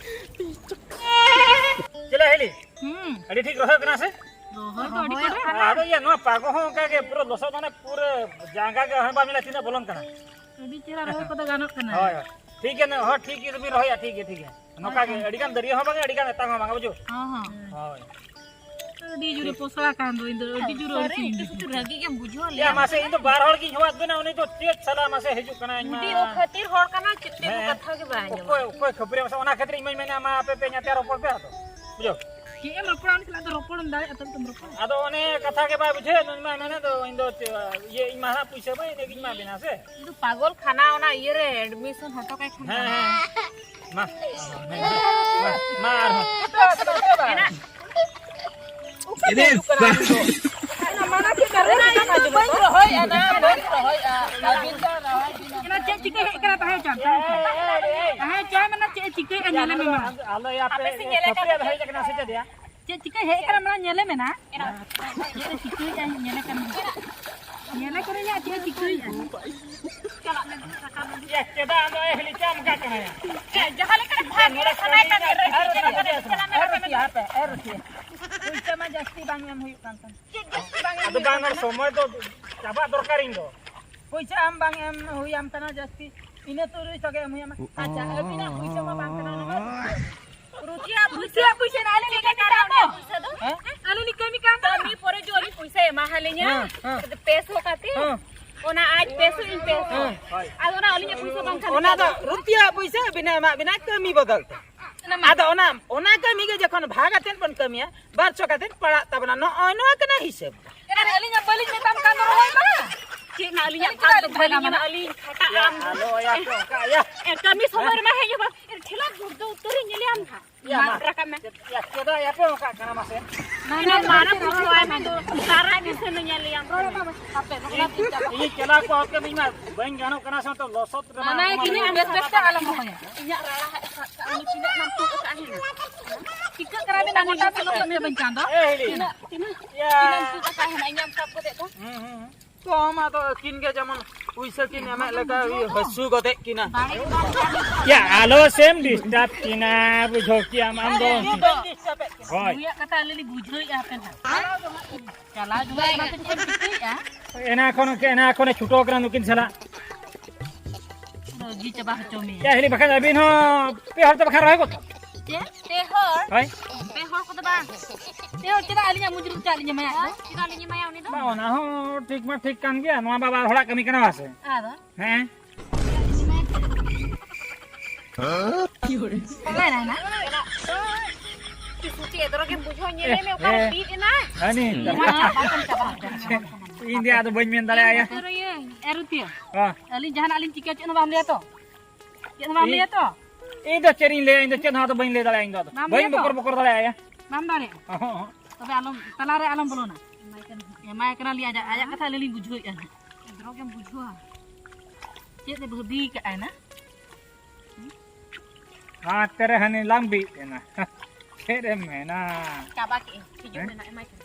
ᱪᱮᱞᱮ ᱦᱮᱞᱤ? ᱦᱩᱸ᱾ ᱟᱹᱰᱤ ᱴᱷᱤᱠ ᱨᱚᱦᱚᱭ ᱠᱟᱱᱟ ᱥᱮ? ᱨᱚᱦᱚᱭ ᱫᱚ ᱟᱹᱰᱤ ᱨᱚᱦᱚᱭᱚᱜ ᱠᱚᱴᱟ᱾ ᱠᱟᱱᱟ᱾ ᱟᱫᱚ ᱤᱭᱟᱹ, ᱱᱚᱣᱟ ᱯᱟᱜᱚ ᱦᱚᱸ ᱚᱱᱠᱟ ᱜᱮ ᱯᱩᱨᱟᱹ ᱞᱚᱥᱚᱫ, ᱢᱟᱱᱮ ᱯᱩᱨᱟᱹ ᱡᱟᱸᱜᱟ ᱜᱮ ᱦᱚᱸ ᱵᱟᱢ ᱧᱮᱞᱟ ᱛᱤᱱᱟᱹᱜ ᱵᱚᱞᱚᱱ ᱠᱟᱱᱟ᱾ ᱟᱹᱰᱤ ᱪᱮᱦᱨᱟ ᱨᱚᱦᱚᱭ ᱠᱚᱫᱚ ᱜᱟᱱᱚᱜ ᱠᱟᱱᱟ᱾ ᱦᱳᱭ, ᱦᱳᱭ᱾ ᱴᱷᱤᱠ ᱜᱮᱭᱟ, ᱱᱚᱣᱟ ᱦᱚᱸ ᱴᱷᱤᱠ ᱜᱮ ᱵᱤᱱ ᱨᱚᱦᱚᱭᱟ, ᱴᱷᱤᱠ ᱜᱮ, ᱴᱷᱤᱠ ᱜᱮ᱾ ᱱᱚᱝᱠᱟ ᱜᱮ, ᱟᱹᱰᱤ ᱜᱟᱱ ᱫᱟᱨᱮ ᱦᱚᱸ ᱵᱟᱝᱟ, ᱟᱹᱰᱤ ᱜᱟᱱ ᱮᱛᱟᱝ ᱦᱚᱸ ᱵᱟᱝᱟ, ᱵᱩᱡᱷᱟᱹᱣ? ᱦᱚᱸ, ᱦᱚᱸ᱾ ᱦᱳᱭ᱾ ᱟᱹᱰᱤ ᱡᱳᱨᱮ ᱯᱚᱥᱲᱟ ᱠᱟᱱ ᱫᱚ, ᱤᱧ ᱫᱚ ᱟᱹᱰᱤ ᱡᱳᱨ ᱟᱹᱲᱤᱥᱤᱧ ᱵᱩᱡᱷᱟᱹᱣ ᱭᱟ, ᱠᱮᱫᱟ᱾ ᱢᱟᱥᱮ, ᱤᱧ ᱫᱚ ᱵᱟᱨ ᱦᱚᱲ ᱜᱤᱧ ᱦᱚᱦᱚᱣᱟᱫ ᱵᱮᱱᱟ, ᱩᱱᱤ ᱫᱚ ᱪᱮᱫ ᱥᱟᱞᱟ ᱢᱟᱥᱮ ᱦᱤᱡᱩᱜ ᱠᱟᱱᱟ, ᱤᱧ ᱢᱟ ᱟᱹᱰᱤ ᱚᱠᱷᱟᱹᱛᱤᱨ ᱦᱚᱲ ᱠᱟᱱᱟ, ᱪᱮᱫ ᱛᱮ ᱦᱮᱸ᱾ ᱠᱟᱛᱷᱟ ᱜᱮ ᱵᱟᱭ ᱟᱸᱡᱚᱢᱟ᱾ ᱚᱠᱚᱭ, ᱚᱠᱚᱭ ᱠᱷᱟᱹᱯᱟᱹᱨᱤ ᱢᱟᱥᱮ, ᱚᱱᱟ ᱠᱷᱟᱹᱛᱤᱨ ᱤᱧ ᱢᱟᱧ ᱢᱮᱱᱟ, ᱢᱟ ᱟᱯᱮ ᱯᱮ ᱧᱟᱛᱭᱟ ᱨᱚᱯᱚᱲ ᱯᱮ ᱟᱫᱚ, ᱵᱩᱡᱷᱟᱹᱣ? ᱪᱮᱫ ᱮᱢ ᱨᱚᱯᱚᱲᱟ, ᱩᱱᱤ ᱥᱟᱞᱟᱜ ᱫᱚ ᱨᱚᱯᱚᱲ ᱮᱢ ᱫᱟᱲᱮᱭᱟᱜᱼᱟ, ᱛᱚᱵᱮ ᱛᱚᱢ ᱨᱚᱯᱚᱲᱟ᱾ ᱟᱫᱚ ᱚᱱᱮ ᱠᱟᱛᱷᱟ ᱜᱮ ᱵᱟᱭ ᱵᱩᱡᱷᱟᱹᱣ, ᱱᱩᱭ ᱢᱟ ᱢᱮᱱᱮᱫ ᱫᱚ, ᱤᱧ ᱫᱚ ᱪᱮᱫ, ᱤᱭᱟᱹ, ᱤᱧ ᱢᱟ ᱦᱟᱸᱜ ᱯᱩᱭᱥᱟᱹ ᱵᱟᱹᱧ, ᱤᱱᱟᱹᱜ ᱜᱤᱧ ᱮᱢᱟ ᱵᱮᱱᱟ ᱥᱮ᱾ ᱤᱧ ᱫᱚ ᱯᱟᱜᱚᱞ ᱠᱷᱟᱱᱟ, ᱚᱱᱟ ᱤᱭᱟᱹ ᱨᱮ admission ᱦᱚᱴᱚ ᱠᱟᱭ ᱠᱷᱟᱱ ᱦᱮᱸ, ᱜᱟᱱᱚᱜᱼᱟ᱾ ᱦᱮᱸ᱾ ᱢᱟ, ᱢᱟ, ᱢᱟ ᱟᱨᱦᱚᱸ᱾ ᱢᱮᱱᱟᱜ ᱮᱫᱮ ᱥᱟ- ᱚᱱᱟ ᱢᱟᱱᱟ ᱠᱮᱫ ᱢᱮ, ᱨᱚᱲ ᱠᱮᱫᱟᱢ ᱟᱸᱡᱚᱢᱚᱜ ᱠᱟᱱᱟ᱾ ᱵᱟᱹᱧ ᱨᱚᱦᱚᱭᱮᱫᱼᱟ, ᱵᱟᱹᱧ ᱨᱚᱦᱚᱭᱮᱫᱼᱟ᱾ ᱟᱹᱵᱤᱱ ᱫᱚ ᱨᱚᱦᱚᱭ ᱵᱤᱱ᱾ ᱚᱱᱟ ᱪᱮᱫ ᱪᱤᱠᱟᱹ ᱦᱮᱡ ᱠᱟᱱᱟ, ᱛᱟᱦᱮᱸ ᱦᱚᱪᱚᱣᱟᱱ, ᱛᱟᱦᱮᱸ ᱦᱚᱪᱚᱣᱟᱱ᱾ ᱛᱟᱦᱮᱸ ᱦᱚᱪᱚᱣᱟᱱ, ᱢᱟᱱᱮ ᱪᱮᱫ ᱮ ᱪᱤᱠᱟᱹᱭᱮᱫᱼᱟ, ᱧᱮᱞᱮ ᱢᱮ ᱢᱟ᱾ ᱟᱞᱚ ᱭᱟ, ᱟᱯᱮ ᱟᱯᱮ ᱥᱮᱫ ᱧᱮᱞ ᱠᱷᱟᱹᱯᱟᱹᱨᱤ ᱟᱠᱟᱱᱟ᱾ ᱦᱮᱡ ᱟᱠᱟᱱᱟ ᱥᱮ ᱪᱮᱫ ᱭᱟ? ᱪᱮᱫ ᱪᱤᱠᱟᱹ ᱦᱮᱡ ᱟᱠᱟᱱᱟ, ᱢᱟᱲᱟᱝ ᱧᱮᱞᱮ ᱢᱮ ᱱᱟ᱾ ᱪᱮᱫ ᱮ ᱪᱤᱠᱟᱹᱭᱮᱫᱼᱟ, ᱧᱮᱞᱮ ᱠᱟᱱ ᱜᱮ᱾ ᱧᱮᱞᱮ ᱠᱚᱨᱮ ᱧᱟ ᱪᱮᱫ ᱪᱤᱠᱟᱹᱭᱮᱫᱼᱟ? ᱪᱟᱞᱟᱜ ᱢᱮ, ᱥᱟᱠᱟᱢ ᱢᱮ᱾ ᱮ, ᱪᱮᱫᱟᱜ ᱟᱫᱚ ᱮ ᱦᱤᱞᱤ ᱪᱟᱢ ᱠᱟᱜ ᱠᱟᱱᱟ ᱭᱟ? ᱮ, ᱡᱟᱦᱟᱸ ᱞᱮᱠᱟ ᱨᱮ ᱵᱷᱟᱜᱽ ᱨᱮ ᱥᱟᱱᱟᱭ ᱠᱟᱱ ᱨᱮ, ᱮ, ᱨᱩᱛᱤ, ᱪᱟᱞᱟᱜ ᱢᱮ, ᱮ, ᱨᱩᱛᱤ, ᱦᱟᱯᱮ, ᱮ, ᱨᱩᱛᱤ᱾ ᱯᱩᱭᱥᱟᱹ ᱢᱟ ᱡᱟᱹᱥᱛᱤ ᱵᱟᱝ ᱮᱢ ᱦᱩᱭᱩᱜ ᱠᱟᱱ ᱛᱟᱢ᱾ ᱪᱮᱫ ᱡᱟᱹᱥᱛᱤ ᱵᱟᱝ ᱮᱢ ᱟᱫᱚ ᱦᱩᱭᱩᱜ ᱵᱟᱝ, ᱠᱟᱱ ᱛᱟᱢᱟ? ᱥᱚᱢᱚᱭ ᱫᱚ ᱪᱟᱵᱟᱜ ᱫᱚᱨᱠᱟᱨ ᱤᱧ ᱫᱚ᱾ ᱯᱩᱭᱥᱟᱹ ᱟᱢ ᱵᱟᱝ ᱮᱢ ᱦᱩᱭᱟᱢ ᱠᱟᱱᱟ ᱡᱟᱹᱥᱛᱤ, ᱤᱱᱟᱹ ᱛᱩᱞᱩᱡ ᱛᱚᱜᱮ ᱮᱢ ᱦᱩᱭᱟᱢᱟ᱾ ᱟᱪᱪᱷᱟ, ᱟᱹᱵᱤᱱᱟᱜ ᱯᱩᱭᱥᱟᱹ ᱢᱟ ᱵᱟᱝ ᱠᱟᱱᱟ, ᱚᱱᱟ ᱢᱟ ᱨᱩᱛᱤᱭᱟᱜ ᱯᱩᱭᱥᱟᱹ, ᱯᱩᱭᱥᱟᱹ ᱟᱞᱮ ᱞᱮ ᱠᱟᱹᱢᱤ ᱠᱟᱱ ᱫᱚ᱾ ᱯᱩᱭᱥᱟᱹ ᱫᱚ? ᱦᱮᱸ? ᱟᱞᱮ ᱞᱮ ᱠᱟᱹᱢᱤ ᱠᱟᱱ ᱫᱚ᱾ ᱠᱟᱹᱢᱤ ᱯᱚᱨᱮ ᱡᱚ ᱟᱹᱞᱤᱧ ᱯᱩᱭᱥᱟᱹ ᱮᱢᱟ ᱦᱟᱞᱤᱧᱟ᱾ ᱦᱮᱸ, ᱦᱮᱸ᱾ ᱯᱮᱥᱚ ᱠᱟᱛᱮ᱾ ᱦᱮᱸ᱾ ᱚᱱᱟ ᱟᱡ ᱯᱮᱥᱚ, ᱤᱧ ᱯᱮᱥᱚ᱾ ᱦᱮᱸ᱾ ᱟᱫᱚ ᱚᱱᱟ ᱟᱹᱞᱤᱧᱟᱜ ᱯᱩᱭᱥᱟᱹ ᱵᱟᱝ ᱠᱷᱟᱱ ᱚᱱᱟ ᱫᱚ ᱨᱩᱛᱤᱭᱟᱜ ᱯᱩᱭᱥᱟᱹ ᱟᱹᱵᱤᱱᱟᱜ ᱮᱢᱟᱜ ᱵᱤᱱᱟ ᱠᱟᱹᱢᱤ ᱵᱚᱫᱚᱞ ᱛᱮ᱾ ᱚᱱᱟ ᱢᱟ ᱟᱫᱚ ᱚᱱᱟ, ᱚᱱᱟ ᱠᱟᱹᱢᱤ ᱜᱮ ᱡᱚᱠᱷᱚᱱ ᱵᱷᱟᱜᱽ ᱟᱛᱮᱫ ᱵᱚᱱ ᱠᱟᱹᱢᱤᱭᱟ, ᱵᱟᱨ ᱪᱷᱚ ᱠᱟᱛᱮᱫ ᱯᱟᱲᱟᱜ ᱛᱟᱵᱚᱱᱟ᱾ ᱱᱚᱜᱼᱚᱭ ᱱᱚᱣᱟ ᱠᱟᱱᱟ ᱦᱤᱥᱟᱹᱵ᱾ ᱮᱱᱟ ᱟᱹᱞᱤᱧᱟᱜ ᱵᱟᱹᱞᱤᱧ ᱢᱮᱛᱟᱢ ᱠᱟᱱ ᱫᱚ ᱨᱚᱦᱚᱭ ᱢᱟ᱾ ᱪᱮᱫ ᱱᱟ ᱟᱹᱞᱤᱧᱟᱜ ᱟᱹᱞᱤᱧ ᱵᱷᱟᱜᱽ ᱫᱚ ᱪᱮᱫᱟᱜ ᱵᱟᱹᱞᱤᱧ ᱞᱤᱧ ᱢᱮᱱᱟ, ᱟᱹᱞᱤᱧ ᱠᱷᱟᱴᱟᱜ ᱟᱢ᱾ ᱟᱞᱚ ᱭᱟ ᱠᱚ ᱚᱱᱠᱟ ᱭᱟ᱾ ᱮ, ᱠᱟᱹᱢᱤ ᱥᱚᱢᱚᱭ ᱨᱮᱢᱟ ᱦᱮᱡ ᱦᱚᱸ ᱵᱟᱝ᱾ ᱮ, ᱴᱷᱮᱞᱟ ᱜᱩᱲᱫᱟᱹ ᱩᱛᱟᱹᱨᱤᱧ ᱧᱮᱞᱮᱭᱟᱢ ᱱᱟᱦᱟᱜ᱾ ᱭᱟ, ᱢᱟ ᱢᱟ᱾ ᱨᱟᱠᱟᱵ ᱢᱮ᱾ ᱪᱮᱫ, ᱭᱟ, ᱪᱮᱫᱟᱜ ᱭᱟᱯᱮ ᱚᱱᱠᱟᱜ ᱠᱟᱱᱟ ᱢᱟᱥᱮ? ᱢᱟᱱᱮ ᱢᱟᱨᱟᱝ ᱵᱩᱨᱩ ᱟᱭᱢᱟ ᱫᱚ ᱫᱟᱨᱟᱭ ᱫᱤᱥᱟᱹ ᱱᱚ ᱧᱮᱞᱮᱭᱟᱢ᱾ ᱨᱚᱲ ᱢᱟ ᱦᱟᱯᱮ, ᱵᱟᱠᱞᱟ ᱛᱤᱧ ᱪᱟᱵᱟ᱾ ᱤᱧ ᱪᱟᱞᱟᱣ ᱠᱚ ᱦᱚᱲ ᱠᱚ ᱤᱧ ᱢᱟ ᱵᱟᱹᱧ ᱜᱟᱱᱚᱜ ᱠᱟᱱᱟ ᱥᱮ ᱚᱱᱛᱮ ᱞᱚᱥᱚᱫ ᱨᱮᱢᱟ ᱢᱟᱱᱮ ᱚᱱᱟ ᱤᱧᱟᱹᱜ ᱢᱟ ᱵᱮᱥ ᱵᱮᱥ ᱛᱮ ᱟᱞᱚᱢ ᱨᱚᱦᱚᱭᱟ᱾ ᱤᱧᱟᱹᱜ ᱨᱟᱲᱟ ᱦᱟᱜ ᱥᱟᱵ ᱠᱟᱜ ᱩᱱᱤ ᱛᱤᱱᱟᱹᱜ ᱜᱟᱱ ᱛᱩᱫ ᱟᱠᱟᱫ ᱦᱮᱱᱟᱜ᱾ ᱪᱤᱠᱟᱹᱜ ᱠᱟᱱᱟ ᱵᱤᱱ ᱟᱹᱜᱩ ᱠᱟᱛᱮ ᱞᱚᱥᱚᱫ ᱨᱮ ᱵᱟᱹᱧ ᱪᱟᱸᱫᱚ? ᱮ ᱦᱤᱲᱤ᱾ ᱛᱤᱱᱟᱹᱜ, ᱛᱤᱱᱟᱹᱜ, ᱭᱟ᱾ ᱛᱤᱱᱟᱹᱜ ᱛᱩᱫ ᱟᱠᱟᱫ ᱦᱮᱱᱟᱜ ᱤᱧᱟᱹᱜ ᱥᱟᱵ ᱠᱟᱛᱮ ᱫᱚ? ᱦᱩᱸ, ᱦᱩᱸ, ᱦᱩᱸ᱾ ᱛᱚ ᱟᱢ ᱟᱫᱚ ᱟᱹᱠᱤᱱ ᱜᱮ ᱡᱮᱢᱚᱱ ᱯᱩᱭᱥᱟᱹ ᱠᱤᱱ ᱮᱢᱮᱫ ᱞᱮᱠᱟ ᱦᱟᱹᱥᱩ ᱜᱚᱫᱮᱫ ᱠᱤᱱᱟ᱾ ᱵᱟᱲᱮ ᱜᱮ ᱵᱟᱲᱮ ᱜᱮ᱾ ᱭᱟ, ᱟᱞᱚ ᱥᱮᱢ ᱰᱤᱥᱴᱟᱵ ᱠᱤᱱᱟ, ᱵᱩᱡᱷᱟᱹᱣ ᱠᱮᱭᱟᱢ ᱟᱢ ᱫᱚ᱾ ᱤᱧ ᱵᱟᱹᱧ ᱰᱤᱥᱴᱟᱵᱮᱫ ᱠᱤᱱᱟ᱾ ᱦᱳᱭ᱾ ᱱᱩᱭᱟᱜ ᱠᱟᱛᱷᱟ ᱟᱞᱮ ᱞᱮ ᱵᱩᱡᱷᱟᱹᱣᱮᱫᱼᱟ ᱦᱟᱯᱮ ᱱᱟᱦᱟᱜ᱾ ᱪᱟᱞᱟᱣ ᱡᱚᱢᱟᱜ ᱮᱢᱟ ᱯᱮ ᱪᱮᱫ ᱮᱢ ᱪᱤᱠᱟᱹᱭᱮᱫᱼᱟ? ᱮᱱᱟ ᱠᱷᱚᱱ, ᱮᱱᱟ ᱠᱷᱚᱱᱮ ᱪᱷᱩᱴᱟᱹᱣ ᱠᱟᱱᱟ ᱱᱩᱠᱤᱱ ᱥᱟᱞᱟᱜ᱾ ᱨᱟᱹᱜᱤ ᱪᱟᱵᱟ ᱦᱚᱪᱚ ᱢᱮᱭᱟ᱾ ᱭᱟ, ᱦᱤᱞᱤ ᱵᱟᱠᱷᱟᱱ ᱟᱹᱵᱤᱱ ᱦᱚᱸ ᱯᱮ ᱦᱚᱲ ᱛᱮ ᱵᱟᱠᱷᱟᱱ ᱨᱚᱦᱚᱭ ᱜᱚᱫ ᱠᱟᱜ᱾ ᱪᱮᱫ? ᱯᱮ ᱦᱚᱲ? ᱦᱳᱭ᱾ ᱯᱮ ᱦᱚᱲ ᱠᱚᱫᱚ ᱵᱟᱝ᱾ ᱯᱮ ᱦᱚᱲ ᱪᱮᱫᱟᱜ ᱟᱹᱞᱤᱧᱟᱜ ᱢᱚᱡᱩᱨᱤ ᱪᱮᱫᱟᱜ ᱞᱤᱧ ᱮᱢᱟᱭᱟ? ᱪᱮᱫᱟᱜ ᱞᱤᱧ ᱮᱢᱟᱭᱟ ᱩᱱᱤ ᱫᱚ? ᱵᱟᱝ, ᱚᱱᱟ ᱦᱚᱸ ᱴᱷᱤᱠ ᱢᱟ ᱴᱷᱤᱠ ᱠᱟᱱ ᱜᱮᱭᱟ, ᱱᱚᱣᱟ ᱵᱟᱵᱟ ᱦᱚᱲᱟᱜ ᱠᱟᱹᱢᱤ ᱠᱟᱱᱟ ᱵᱟᱝ ᱥᱮ? ᱟᱫᱚ? ᱦᱮᱸ᱾ ᱚᱠᱟᱭ ᱱᱟᱭ ᱱᱟ? ᱛᱤᱥ ᱩᱛᱤ ᱮᱫᱨᱚ ᱜᱮᱢ ᱵᱩᱡᱷᱟᱹᱣ ᱧᱮᱞᱮ ᱢᱮ, ᱚᱠᱟᱨᱮ ᱮ, ᱵᱤᱫ ᱮᱱᱟ? ᱦᱟᱹᱱᱤ᱾ ᱱᱚᱣᱟ ᱪᱟᱵᱟ ᱠᱷᱚᱱ ᱪᱟᱵᱟ ᱦᱚᱪᱚ ᱢᱮ᱾ ᱤᱧ ᱫᱚ ᱟᱫᱚ ᱵᱟᱹᱧ ᱢᱮᱱ ᱫᱟᱲᱮᱭᱟᱭᱟ᱾ ᱮ ᱨᱩᱛᱤᱭᱟᱹ, ᱮ ᱨᱩᱛᱤᱭᱟᱹ᱾ ᱦᱮᱸ᱾ ᱟᱹᱞᱤᱧ ᱡᱟᱦᱟᱱᱟᱜ ᱞᱤᱧ ᱪᱤᱠᱟᱹ ᱪᱮᱫ ᱦᱚᱸ ᱵᱟᱢ ᱞᱟᱹᱭᱟ ᱛᱚ? ᱪᱮᱫ ᱦᱚᱸ ᱵᱟᱢ ᱤᱧ, ᱞᱟᱹᱭᱟ ᱛᱚ? ᱤᱧ ᱫᱚ ᱪᱮᱫ ᱤᱧ ᱞᱟᱹᱭᱟ, ᱤᱧ ᱫᱚ ᱪᱮᱫ ᱦᱚᱸ ᱟᱫᱚ ᱵᱟᱹᱧ ᱞᱟᱹᱭ ᱫᱟᱲᱮᱭᱟᱜᱼᱟ, ᱤᱧ ᱫᱚ ᱟᱫᱚ ᱵᱟᱢ ᱵᱟᱹᱧ ᱞᱟᱹᱭᱟ ᱛᱚ? ᱵᱚᱠᱚᱨ ᱵᱚᱠᱚᱨ ᱫᱟᱲᱮᱭᱟᱭᱟ᱾ ᱵᱟᱢ ᱫᱟᱲᱮᱭᱟᱜᱼᱟ? ᱚᱦᱚᱸ, ᱚᱦᱚᱸ᱾ ᱛᱚᱵᱮ ᱟᱞᱚᱢ, ᱛᱟᱞᱟᱨᱮ ᱟᱞᱚᱢ ᱵᱚᱞᱚᱱᱟ᱾ ᱮᱢᱟᱭ ᱠᱟᱱᱟ᱾ ᱮᱢᱟᱭ ᱠᱟᱱᱟᱞᱤᱧ, ᱟᱡᱟᱜ, ᱟᱡᱟᱜ ᱠᱟᱛᱷᱟ ᱟᱹᱞᱤᱧ ᱞᱤᱧ ᱵᱩᱡᱷᱟᱹᱣᱮᱫᱼᱟ ᱱᱟᱦᱟᱜ᱾ ᱮᱫᱽᱨᱚ ᱜᱮᱢ ᱵᱩᱡᱷᱟᱹᱣᱟ᱾ ᱪᱮᱫ ᱮ ᱵᱷᱟᱹᱵᱤ ᱠᱟᱜᱼᱟᱭ ᱱᱟ? ᱦᱟᱛ ᱨᱮ ᱦᱟᱹᱱᱤ ᱞᱟᱢᱵᱤᱜ ᱮᱱᱟ᱾ ᱪᱮᱫ ᱮᱢ ᱢᱮᱱᱟ? ᱪᱟᱵᱟ ᱠᱮᱫ ᱟᱹᱧ᱾ ᱦᱤᱡᱩᱜ ᱦᱮᱸ? ᱢᱮ ᱱᱟ, ᱮᱢᱟᱭ ᱠᱟᱱᱟ᱾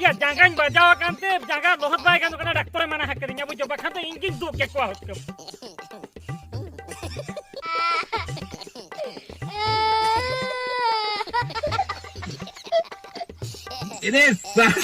ᱤᱭᱟᱹ, ᱡᱟᱸᱜᱟᱧ ᱵᱟᱡᱟᱣ ᱟᱠᱟᱱ ᱛᱮ ᱡᱟᱸᱜᱟ ᱞᱚᱦᱚᱫ ᱵᱟᱭ ᱜᱟᱱᱚᱜ ᱠᱟᱱᱟ, ᱰᱟᱠᱛᱚᱨᱮ ᱢᱟᱱᱟ ᱟᱠᱟᱫᱤᱧᱟ, ᱵᱩᱡᱷᱟᱹᱣ, ᱵᱟᱠᱷᱟᱱ ᱫᱚ ᱤᱧ ᱜᱤᱧ ᱫᱩᱜ ᱠᱮᱠᱚᱣᱟ ᱦᱩᱛᱠᱟᱹᱢ᱾ ᱮᱨᱮ ᱥᱟ-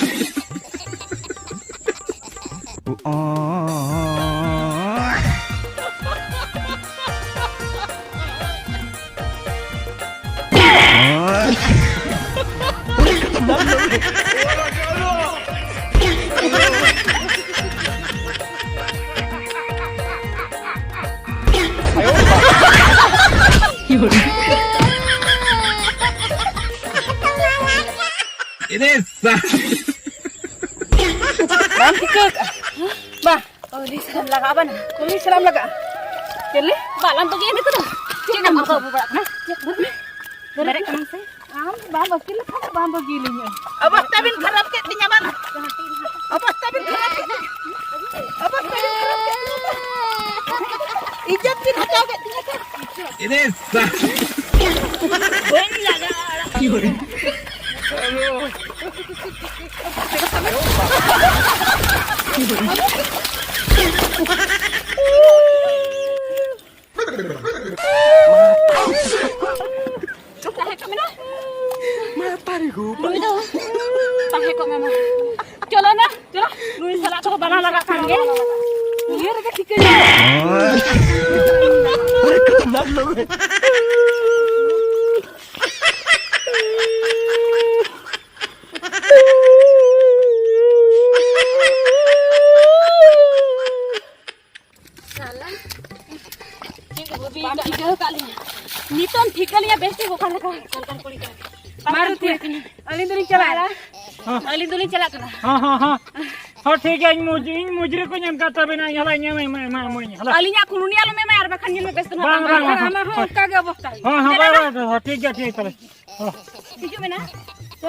ᱮᱨᱮ ᱥᱟ- ᱵᱟᱢ ᱴᱷᱤᱠᱟᱹ ᱠᱟᱜᱼᱟ? ᱵᱟ, ᱯᱩᱞᱤᱥ ᱮᱢ ᱞᱟᱜᱟᱜᱼᱟ ᱵᱟᱝ? ᱯᱩᱞᱤᱥ ᱥᱟᱞᱟᱜ ᱞᱟᱜᱟᱜᱼᱟ᱾ ᱪᱮᱫ ᱞᱮ? ᱵᱟᱞᱟᱝ ᱵᱟᱹᱜᱤᱭᱟ ᱱᱤᱛᱚᱜ ᱫᱚ᱾ ᱪᱮᱫ ᱮᱢ ᱟᱹᱜᱩ ᱵᱟᱲᱟᱜ ᱠᱟᱱᱟ? ᱵᱮᱨᱮᱫ ᱠᱟᱱᱟᱢ ᱥᱮ? ᱟᱢ ᱵᱟᱢ ᱵᱟᱹᱜᱤ ᱞᱮᱠᱷᱟᱱ ᱫᱚ ᱵᱟᱢ ᱵᱟᱹᱜᱤ ᱞᱤᱧᱟ᱾ ᱚᱵᱚᱥᱛᱟ ᱵᱤᱱ ᱠᱷᱟᱨᱟᱯ ᱠᱮᱫ ᱛᱤᱧᱟ ᱵᱟᱝ? ᱚᱵᱚᱥᱛᱟ ᱵᱤᱱ ᱠᱷᱟᱨᱟᱯ ᱠᱮᱫ ᱛᱤᱧᱟ᱾ ᱚᱵᱚᱥᱛᱟ ᱵᱤᱱ ᱠᱷᱟᱨᱟᱯ ᱠᱮᱫ ᱛᱤᱧᱟ᱾ ᱤᱡᱽᱡᱚᱛ ᱵᱤᱱ ᱦᱟᱛᱟᱣ ᱠᱮᱫ ᱛᱤᱧᱟ ᱛᱚ᱾ ᱮᱨᱮ ᱥᱟ- ᱵᱟᱹᱧ ᱞᱟᱜᱟᱜᱼᱟ᱾ ᱪᱚᱞᱚ ᱱᱟ, ᱪᱚᱞᱚ᱾ ᱱᱩᱭ ᱥᱟᱞᱟᱜ ᱫᱚ ᱵᱟᱱᱟ ᱞᱟᱜᱟᱜ ᱠᱟᱱ ᱜᱮ᱾ ᱱᱤᱭᱟᱹ ᱨᱮᱜᱮ ᱴᱷᱤᱠᱟᱹ ᱧᱟᱢ᱾ ᱵᱟᱢ ᱴᱷᱤᱠᱟᱹ ᱟᱠᱟᱫ ᱞᱤᱧᱟ᱾ ᱱᱤᱛᱚᱜ ᱮᱢ ᱴᱷᱤᱠᱟᱹ ᱞᱤᱧᱟ ᱵᱮᱥ ᱴᱷᱤᱠ ᱚᱠᱟ ᱞᱮᱠᱟ᱾ ᱢᱟᱨᱩᱛᱤ, ᱟᱹᱞᱤᱧ ᱫᱚᱞᱤᱧ ᱪᱟᱞᱟᱜᱼᱟ᱾ ᱦᱮᱸ᱾ ᱟᱹᱞᱤᱧ ᱫᱚᱞᱤᱧ ᱪᱟᱞᱟᱜ ᱠᱟᱱᱟ᱾ ᱦᱮᱸ, ᱦᱮᱸ, ᱦᱮᱸ᱾ ᱦᱚᱸ, ᱴᱷᱤᱠ ᱜᱮᱭᱟ, ᱤᱧ ᱢᱩᱡ-, ᱤᱧ ᱢᱩᱡᱽᱨᱤ ᱠᱚᱧ ᱮᱢ ᱠᱟᱜ ᱛᱟᱵᱮᱱᱟ, ᱤᱧ ᱦᱚᱞᱟ ᱤᱧ ᱮᱢ, ᱮᱢ, ᱮᱢ, ᱮᱢᱟᱹᱧ ᱦᱚᱞᱟ᱾ ᱟᱹᱞᱤᱧᱟᱜ ᱠᱩᱱᱩᱱᱤ ᱟᱞᱚᱢ ᱮᱢᱟ, ᱟᱨ ᱵᱟᱠᱷᱟᱱ ᱧᱮᱞ ᱢᱮ ᱵᱮᱥ ᱫᱚ ᱵᱟᱝ, ᱵᱟᱝ, ᱵᱟᱝ, ᱵᱟᱝ, ᱟᱢᱟᱜ ᱦᱚᱸ ᱦᱳᱭ᱾ ᱚᱱᱠᱟ ᱜᱮ ᱚᱵᱚᱥᱛᱟ ᱦᱩᱭᱩᱜᱼᱟ᱾ ᱦᱳᱭ, ᱦᱳᱭ, ᱫᱮᱞᱟ ᱵᱟᱭ, ᱱᱟ᱾ ᱵᱟᱭ, ᱦᱳᱭ, ᱴᱷᱤᱠ ᱜᱮᱭᱟ, ᱴᱷᱤᱠ ᱜᱮᱭᱟ, ᱛᱟᱦᱞᱮ᱾ ᱦᱳᱭ᱾ ᱦᱤᱡᱩᱜ ᱢᱮ ᱱᱟ᱾ ᱪᱚ᱾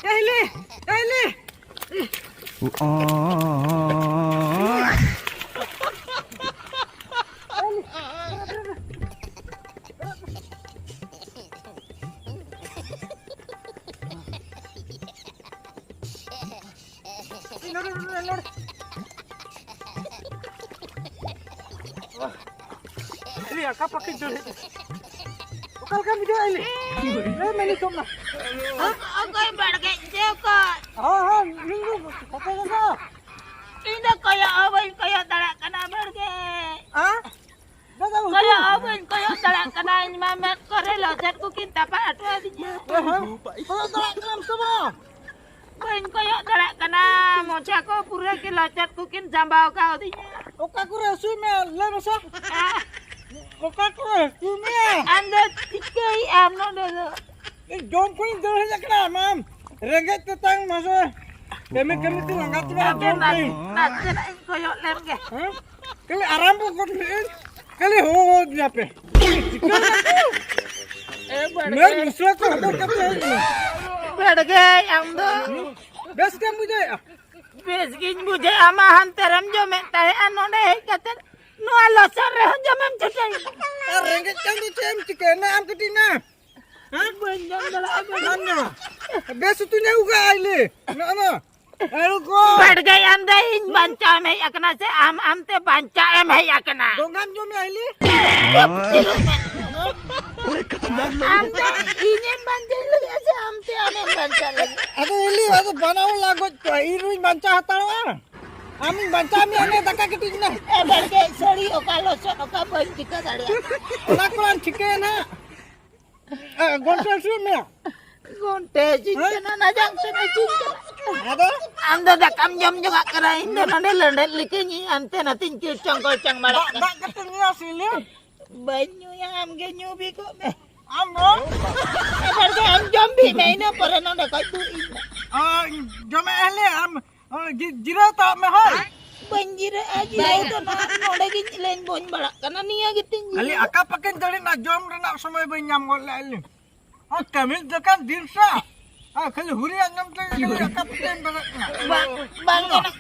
ᱮ ᱦᱤᱞᱤ, ᱮ ᱦᱤᱞᱤ᱾ ᱮ, ᱟᱠᱟ ᱯᱟᱠᱤ ᱫᱟᱹᱲ ᱦᱮᱡ ᱮᱱᱟ᱾ ᱚᱠᱟ ᱞᱮᱠᱟᱢ ᱵᱩᱡᱷᱟᱹᱣᱮᱫᱼᱟ, ᱮᱞᱤ? ᱞᱟᱹᱭ ᱢᱮ ᱱᱤᱛᱚᱜ ᱢᱟ᱾ ᱦᱮᱸ? ᱚᱠᱚᱭ ᱵᱟᱲᱜᱮ ᱪᱮ ᱚᱠᱚᱭ? ᱦᱮᱸ, ᱦᱮᱸ, ᱤᱧ ᱫᱚ ᱚᱠᱚᱭ ᱫᱚ? ᱤᱧ ᱫᱚ ᱠᱚᱭᱚᱜ ᱦᱚᱸ ᱵᱟᱹᱧ ᱠᱚᱭᱚᱜ ᱫᱟᱲᱮᱭᱟᱜ ᱠᱟᱱᱟ ᱵᱟᱲᱜᱮ᱾ ᱦᱮᱸ? ᱫᱟᱫᱟ, ᱩᱛᱩ᱾ ᱠᱚᱭᱚᱜ ᱦᱚᱸ ᱵᱟᱹᱧ ᱠᱚᱭᱚᱜ ᱫᱟᱲᱮᱭᱟᱜ ᱠᱟᱱᱟ, ᱤᱧ ᱢᱟ ᱢᱮᱫ ᱠᱚᱨᱮ ᱞᱚᱡᱮᱫ ᱠᱚ ᱠᱤᱱ ᱛᱟᱯᱟ ᱦᱚᱴᱚ ᱟᱹᱫᱤᱧᱟ᱾ ᱦᱮᱸ, ᱦᱮᱸ᱾ ᱠᱚᱭᱚᱜ ᱫᱟᱲᱮᱭᱟᱜ ᱠᱟᱱᱟᱢ ᱥᱮ ᱵᱟᱝ? ᱵᱟᱹᱧ ᱠᱚᱭᱚᱜ ᱫᱟᱲᱮᱭᱟᱜ ᱠᱟᱱᱟ, ᱢᱚᱪᱟ ᱠᱚ ᱯᱩᱨᱟᱹ ᱜᱮ ᱞᱚᱪᱚᱫ ᱠᱚᱠᱤᱱ ᱡᱟᱸᱵᱟᱣ ᱠᱟᱣᱫᱤᱧᱟ᱾ ᱚᱠᱟ ᱠᱚᱨᱮ ᱦᱟᱹᱥᱩᱭ ᱢᱮ, ᱞᱟᱹᱭ ᱢᱮᱥᱮ᱾ ᱟᱦ! ᱚᱠᱟ ᱠᱚᱨᱮ ᱦᱟᱹᱥᱩᱭ ᱢᱮ? ᱟᱢ ᱫᱚ ᱪᱤᱠᱟᱹᱭᱮᱫ ᱟᱢ ᱱᱚᱰᱮ ᱫᱚ? ᱤᱧ ᱡᱚᱢ ᱠᱷᱚᱱᱤᱧ ᱫᱟᱹᱲ ᱦᱮᱡ ᱟᱠᱟᱱᱟ, ᱟᱢ ᱨᱮᱸᱜᱮᱡ ᱛᱮᱛᱟᱝ ᱢᱟᱥᱮ᱾ ᱠᱟᱹᱢᱤ ᱠᱟᱹᱢᱤ ᱛᱮ ᱞᱟᱸᱜᱟ ᱪᱟᱵᱟ, ᱦᱟᱯᱮ ᱡᱚᱢ ᱱᱟᱥ-, ᱠᱷᱚᱱᱤᱧ᱾ ᱱᱟᱥᱮᱱᱟᱜ ᱤᱧ ᱠᱚᱭᱚᱜ ᱞᱮᱢ ᱜᱮ᱾ ᱦᱮᱸ? ᱠᱷᱟᱹᱞᱤ ᱟᱨᱟᱢᱵᱚ ᱜᱚᱫ ᱞᱮᱫᱟᱹᱧ, ᱠᱷᱟᱹᱞᱤ ᱦᱚᱦᱚ ᱦᱚᱦᱚ ᱟᱹᱫᱤᱧᱟ ᱯᱮ᱾ ᱪᱤᱠᱟᱹ ᱮ ᱵᱟᱲᱜᱮ᱾ ᱢᱮᱨ ᱢᱩᱥᱞᱟᱹ ᱠᱚ ᱦᱚᱵᱚᱨ ᱠᱟᱛᱮ ᱦᱮᱡ ᱮᱱᱟ᱾ ᱵᱟᱲᱜᱮ, ᱟᱢ ᱫᱚ ᱵᱮᱥ ᱜᱮᱢ ᱵᱩᱡᱷᱟᱹᱣᱮᱫᱼᱟ? ᱵᱮᱥ ᱜᱤᱧ ᱵᱩᱡᱷᱟᱹᱣᱮᱫᱼᱟ, ᱢᱟ ᱦᱟᱱᱛᱮ ᱨᱮᱢ ᱡᱚᱢᱮᱫ ᱛᱟᱦᱮᱸᱫᱼᱟ, ᱱᱚᱰᱮ ᱦᱮᱡ ᱠᱟᱛᱮ ᱱᱚᱣᱟ ᱞᱚᱥᱚᱫ ᱨᱮᱦᱚᱸ ᱡᱚᱢᱮᱢ ᱪᱷᱩᱴᱟᱹᱣ ᱮᱱᱟ᱾ ᱟᱨ ᱨᱮᱸᱜᱮᱡ ᱠᱟᱱ ᱫᱚ ᱪᱮᱫ ᱮᱢ ᱪᱤᱠᱟᱹᱭᱟ? ᱱᱟ ᱟᱢ ᱠᱟᱹᱴᱤᱡ ᱱᱟ᱾ ᱦᱮᱸ? ᱵᱟᱹᱧ ᱡᱚᱢ ᱫᱟᱲᱮᱭᱟᱜᱼᱟ, ᱵᱟᱹᱧ ᱱᱟ, ᱱᱟ᱾ ᱵᱮᱥ ᱩᱛᱩᱧ ᱟᱹᱜᱩ ᱠᱟᱜᱼᱟ, ᱟᱭᱞᱮ᱾ ᱱᱚᱜᱼᱚ ᱱᱟ᱾ ᱟᱹᱜᱩ ᱠᱚ᱾ ᱵᱟᱲᱜᱟᱭ ᱟᱢ ᱫᱚ ᱤᱧ ᱵᱟᱧᱪᱟᱣ ᱮᱢ ᱦᱮᱡ ᱟᱠᱟᱱᱟ ᱥᱮ ᱟᱢ ᱟᱢᱛᱮ ᱵᱟᱧᱪᱟᱣ ᱮᱢ ᱦᱮᱡ ᱟᱠᱟᱱᱟ? ᱫᱚᱸᱜᱟᱢ ᱡᱚᱢᱮᱜᱼᱟ, ᱟᱭᱞᱮ? ᱪᱩᱯ, ᱛᱷᱤᱨᱚᱜ ᱢᱮ᱾ ᱟᱢ ᱫᱚ ᱤᱧᱮᱢ ᱵᱟᱧᱪᱟᱣ ᱞᱟᱹᱜᱤᱫ ᱥᱮ ᱟᱢ ᱛᱮ ᱟᱢᱮᱢ ᱵᱟᱧᱪᱟᱣ ᱞᱟᱹᱜᱤᱫ? ᱟᱫᱚ ᱤᱞᱤ, ᱟᱫᱚ ᱵᱟᱱᱟ ᱦᱚᱲ ᱞᱟᱝ ᱜᱚᱡ ᱠᱚᱣᱟ, ᱤᱧ ᱨᱩᱧ ᱵᱟᱧᱪᱟᱣ ᱦᱟᱛᱟᱲᱚᱜᱼᱟ᱾ ᱟᱢᱤᱧ ᱵᱟᱧᱪᱟᱣ ᱢᱮᱭᱟ, ᱚᱱᱮ ᱫᱟᱠᱟ ᱠᱟᱹᱴᱤᱡ ᱢᱮ᱾ ᱮ ᱵᱟᱲᱜᱮ ᱥᱟᱹᱲᱤ, ᱚᱠᱟ ᱞᱚᱥᱚᱫ, ᱚᱠᱟ ᱵᱟᱹᱧ ᱴᱷᱤᱠᱟᱹ ᱫᱟᱲᱮᱭᱟᱜᱼᱟ᱾ ᱚᱱᱟ ᱠᱚᱞᱟᱝ ᱴᱷᱤᱠᱟᱹᱭᱟ ᱱᱟᱦᱟᱜ᱾ ᱮ, ᱜᱚᱱᱴᱮ ᱦᱟᱹᱥᱩᱭᱮᱫ ᱢᱮᱭᱟ? ᱜᱚᱱᱴᱮ ᱦᱟᱹᱥᱩᱧ ᱦᱮᱸ? ᱠᱟᱱᱟ, ᱱᱟ ᱡᱟᱝ ᱥᱮᱫ ᱦᱟᱹᱥᱩᱧ ᱠᱟᱱᱟ᱾ ᱟᱫᱚ? ᱟᱢ ᱫᱚ ᱫᱟᱠᱟᱢ ᱡᱚᱢ ᱡᱚᱝᱟᱜ ᱠᱟᱱᱟ, ᱤᱧ ᱫᱚ ᱱᱚᱰᱮ ᱞᱮᱸᱰᱮᱫ ᱞᱮᱠᱟᱧ ᱟᱱᱛᱮ ᱱᱟᱛᱮᱧ ᱠᱤᱨᱪᱚᱝ ᱠᱚᱨᱪᱚᱝ ᱵᱟᱲᱟᱜ ᱫᱟᱜ, ᱠᱟᱱᱟ᱾ ᱫᱟᱜ ᱠᱟᱹᱴᱤᱡ ᱧᱩᱭᱟ ᱥᱤᱞᱤ᱾ ᱵᱟᱹᱧ ᱧᱩᱭᱟ, ᱟᱢ ᱜᱮ ᱧᱩ ᱵᱤ ᱠᱚᱜ ᱢᱮ᱾ ᱟᱢ ᱫᱚ? ᱮᱵᱟᱨ ᱫᱚ ᱟᱢ ᱡᱚᱢ ᱵᱤ ᱢᱮ, ᱤᱱᱟᱹ ᱯᱚᱨᱮ ᱱᱚᱰᱮ ᱠᱷᱚᱡ ᱫᱩ ᱤᱧ ᱢᱮ᱾ ᱚ, ᱡᱚᱢᱮᱫ ᱦᱮᱞᱮ, ᱟᱢ, ᱚ, ᱡᱤ-, ᱡᱤᱨᱟᱹᱣ ᱛᱟᱵ ᱢᱮ ᱦᱳᱭ᱾ ᱵᱟᱹᱧ ᱡᱤᱨᱟᱹᱜᱼᱟ, ᱡᱤᱨᱟᱹᱣ ᱫᱚ ᱱᱚᱣᱟ ᱱᱚᱰᱮ ᱜᱤᱧ ᱞᱮᱧ ᱵᱚᱧ ᱵᱟᱲᱟᱜ ᱠᱟᱱᱟ, ᱱᱤᱭᱟᱹ ᱜᱮᱛᱤᱧ ᱠᱷᱟᱹᱞᱤ ᱡᱤᱨᱟᱹᱜᱼᱟ᱾ ᱟᱠᱟ ᱯᱟᱠᱟᱧ ᱫᱟᱹᱲᱮᱱᱟ, ᱡᱚᱢ ᱨᱮᱱᱟᱜ ᱥᱚᱢᱚᱭ ᱵᱟᱹᱧ ᱧᱟᱢ ᱜᱚᱫ ᱞᱮᱫᱼᱟ ᱞᱤᱧ᱾ ᱟᱨ ᱠᱟᱹᱢᱤ ᱫᱚᱠᱟᱱ ᱫᱤᱱ ᱥᱟ, ᱟᱨ ᱠᱷᱟᱹᱞᱤ ᱦᱩᱨᱤᱭᱟᱜ ᱧᱟᱢ ᱛᱮ ᱠᱷᱟᱹᱞᱤ ᱟᱠᱟ ᱯᱟᱠᱟᱧ ᱫᱟᱹᱲᱮᱫ ᱠᱟᱱᱟ᱾ ᱵᱟᱝ, ᱵᱟᱝ ᱜᱟᱱᱚᱜ᱾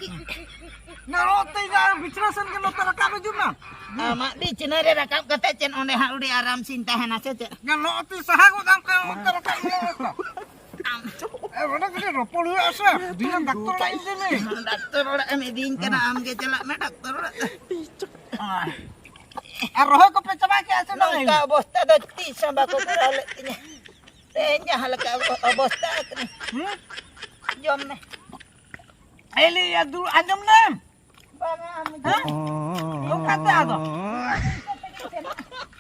ᱱᱚᱜᱼᱚᱭ ᱛᱮ ᱤᱧᱟᱜ ᱵᱤᱪᱷᱱᱟᱹ ᱥᱮᱱ ᱜᱮ ᱱᱚᱛᱮ ᱨᱟᱠᱟᱵ ᱦᱤᱡᱩᱜ ᱢᱮ᱾ ᱟᱢᱟᱜ ᱵᱤᱪᱷᱱᱟᱹ ᱨᱮ ᱨᱟᱠᱟᱵ ᱠᱟᱛᱮ ᱪᱮᱫ ᱚᱸᱰᱮ ᱦᱟᱸᱜ ᱟᱹᱰᱤ ᱟᱨᱟᱢ ᱥᱤᱧ ᱛᱟᱦᱮᱱᱟ ᱥᱮ ᱪᱮᱫ? ᱜᱟᱱᱚᱜ ᱛᱮ ᱥᱟᱦᱟ ᱜᱚᱫ ᱟᱢ ᱠᱷᱟᱱ ᱚᱱᱛᱮ ᱨᱟᱠᱟᱵ ᱧᱚᱜ ᱞᱮᱠᱟ᱾ ᱮ, ᱚᱸᱰᱮ ᱠᱟᱹᱴᱤᱡ ᱨᱚᱯᱚᱲ ᱦᱩᱭᱩᱜᱼᱟ ᱥᱮ, ᱫᱤᱱᱟᱹᱢ ᱰᱟᱠᱛᱚᱨ ᱚᱲᱟᱜ ᱤᱧ ᱤᱫᱤ ᱢᱮ᱾ ᱰᱟᱠᱛᱚᱨ ᱚᱲᱟᱜ ᱮᱢ ᱤᱫᱤᱧ ᱠᱟᱱᱟ, ᱟᱢ ᱜᱮ ᱪᱟᱞᱟᱜ ᱢᱮ ᱰᱟᱠᱛᱚᱨ ᱚᱲᱟᱜ᱾ ᱟᱨ ᱨᱚᱦᱚᱭ ᱠᱚᱯᱮ ᱪᱟᱵᱟ ᱠᱮᱜᱼᱟ ᱥᱮ ᱵᱟᱝ? ᱱᱚᱝᱠᱟ ᱚᱵᱚᱥᱛᱟ ᱫᱚ ᱛᱤᱥ ᱦᱚᱸ ᱵᱟᱠᱚ ᱠᱚᱨᱟᱣ ᱞᱮᱫ ᱛᱤᱧᱟᱹ᱾ ᱛᱮᱦᱮᱧ ᱡᱟᱦᱟᱸ ᱞᱮᱠᱟ ᱚᱵᱚᱥᱛᱟ ᱟᱠᱟᱱᱟ᱾ ᱦᱩᱸ? ᱡᱚᱢ ᱢᱮ᱾ ᱮᱞᱤ, ᱭᱟ, ᱫᱩ-, ᱟᱸᱡᱚᱢ ᱞᱮᱢ? ᱵᱟᱝᱟ, ᱟᱢ ᱦᱮᱸ? ᱚᱠᱟᱛᱮ ᱟᱫᱚ?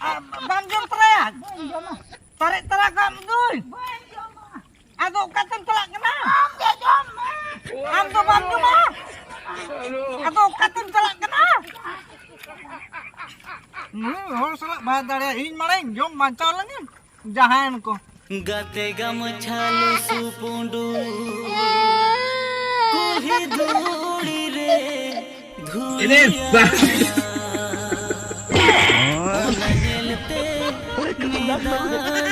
ᱟᱢ ᱵᱟᱢ ᱡᱚᱢ ᱛᱚᱨᱟᱭᱟ? ᱵᱟᱹᱧ ᱡᱚᱢᱟ᱾ ᱛᱟᱨᱮᱡ ᱛᱟᱨᱟ ᱠᱟᱜ ᱢᱮ ᱫᱩᱧ᱾ ᱵᱟᱹᱧ ᱡᱚᱢᱟ᱾ ᱟᱫᱚ ᱚᱠᱟᱛᱮᱢ ᱪᱟᱞᱟᱜ ᱠᱟᱱᱟ? ᱟᱢ ᱜᱮ ᱡᱚᱢ ᱢᱮ᱾ ᱟᱢ ᱫᱚ ᱵᱟᱢ ᱡᱚᱢᱟ? ᱟᱫᱚ ᱚᱠᱟᱛᱮᱢ ᱪᱟᱞᱟᱜ ᱠᱟᱱᱟ? ᱱᱩᱭ ᱦᱚᱲ ᱥᱟᱞᱟᱜ ᱵᱟᱭ ᱫᱟᱲᱮᱭᱟᱜᱼᱟ᱾ ᱤᱧ ᱢᱟᱲᱟᱝ ᱡᱚᱢ ᱵᱟᱧᱪᱟᱣ ᱞᱮᱱᱜᱮ᱾ ᱡᱟᱦᱟᱸᱭᱮᱱ ᱠᱚ᱾ ᱜᱟᱛᱮ ᱜᱟᱢᱪᱷᱟ ᱞᱩᱥᱩ ᱯᱩᱸᱰᱩ ᱠᱩᱞᱦᱤ ᱫᱷᱩᱲᱤ ᱨᱮ ᱫᱷᱩᱲᱤᱭᱟ᱾ ᱚᱱᱟ ᱧᱮᱞᱛᱮ ᱢᱮᱫ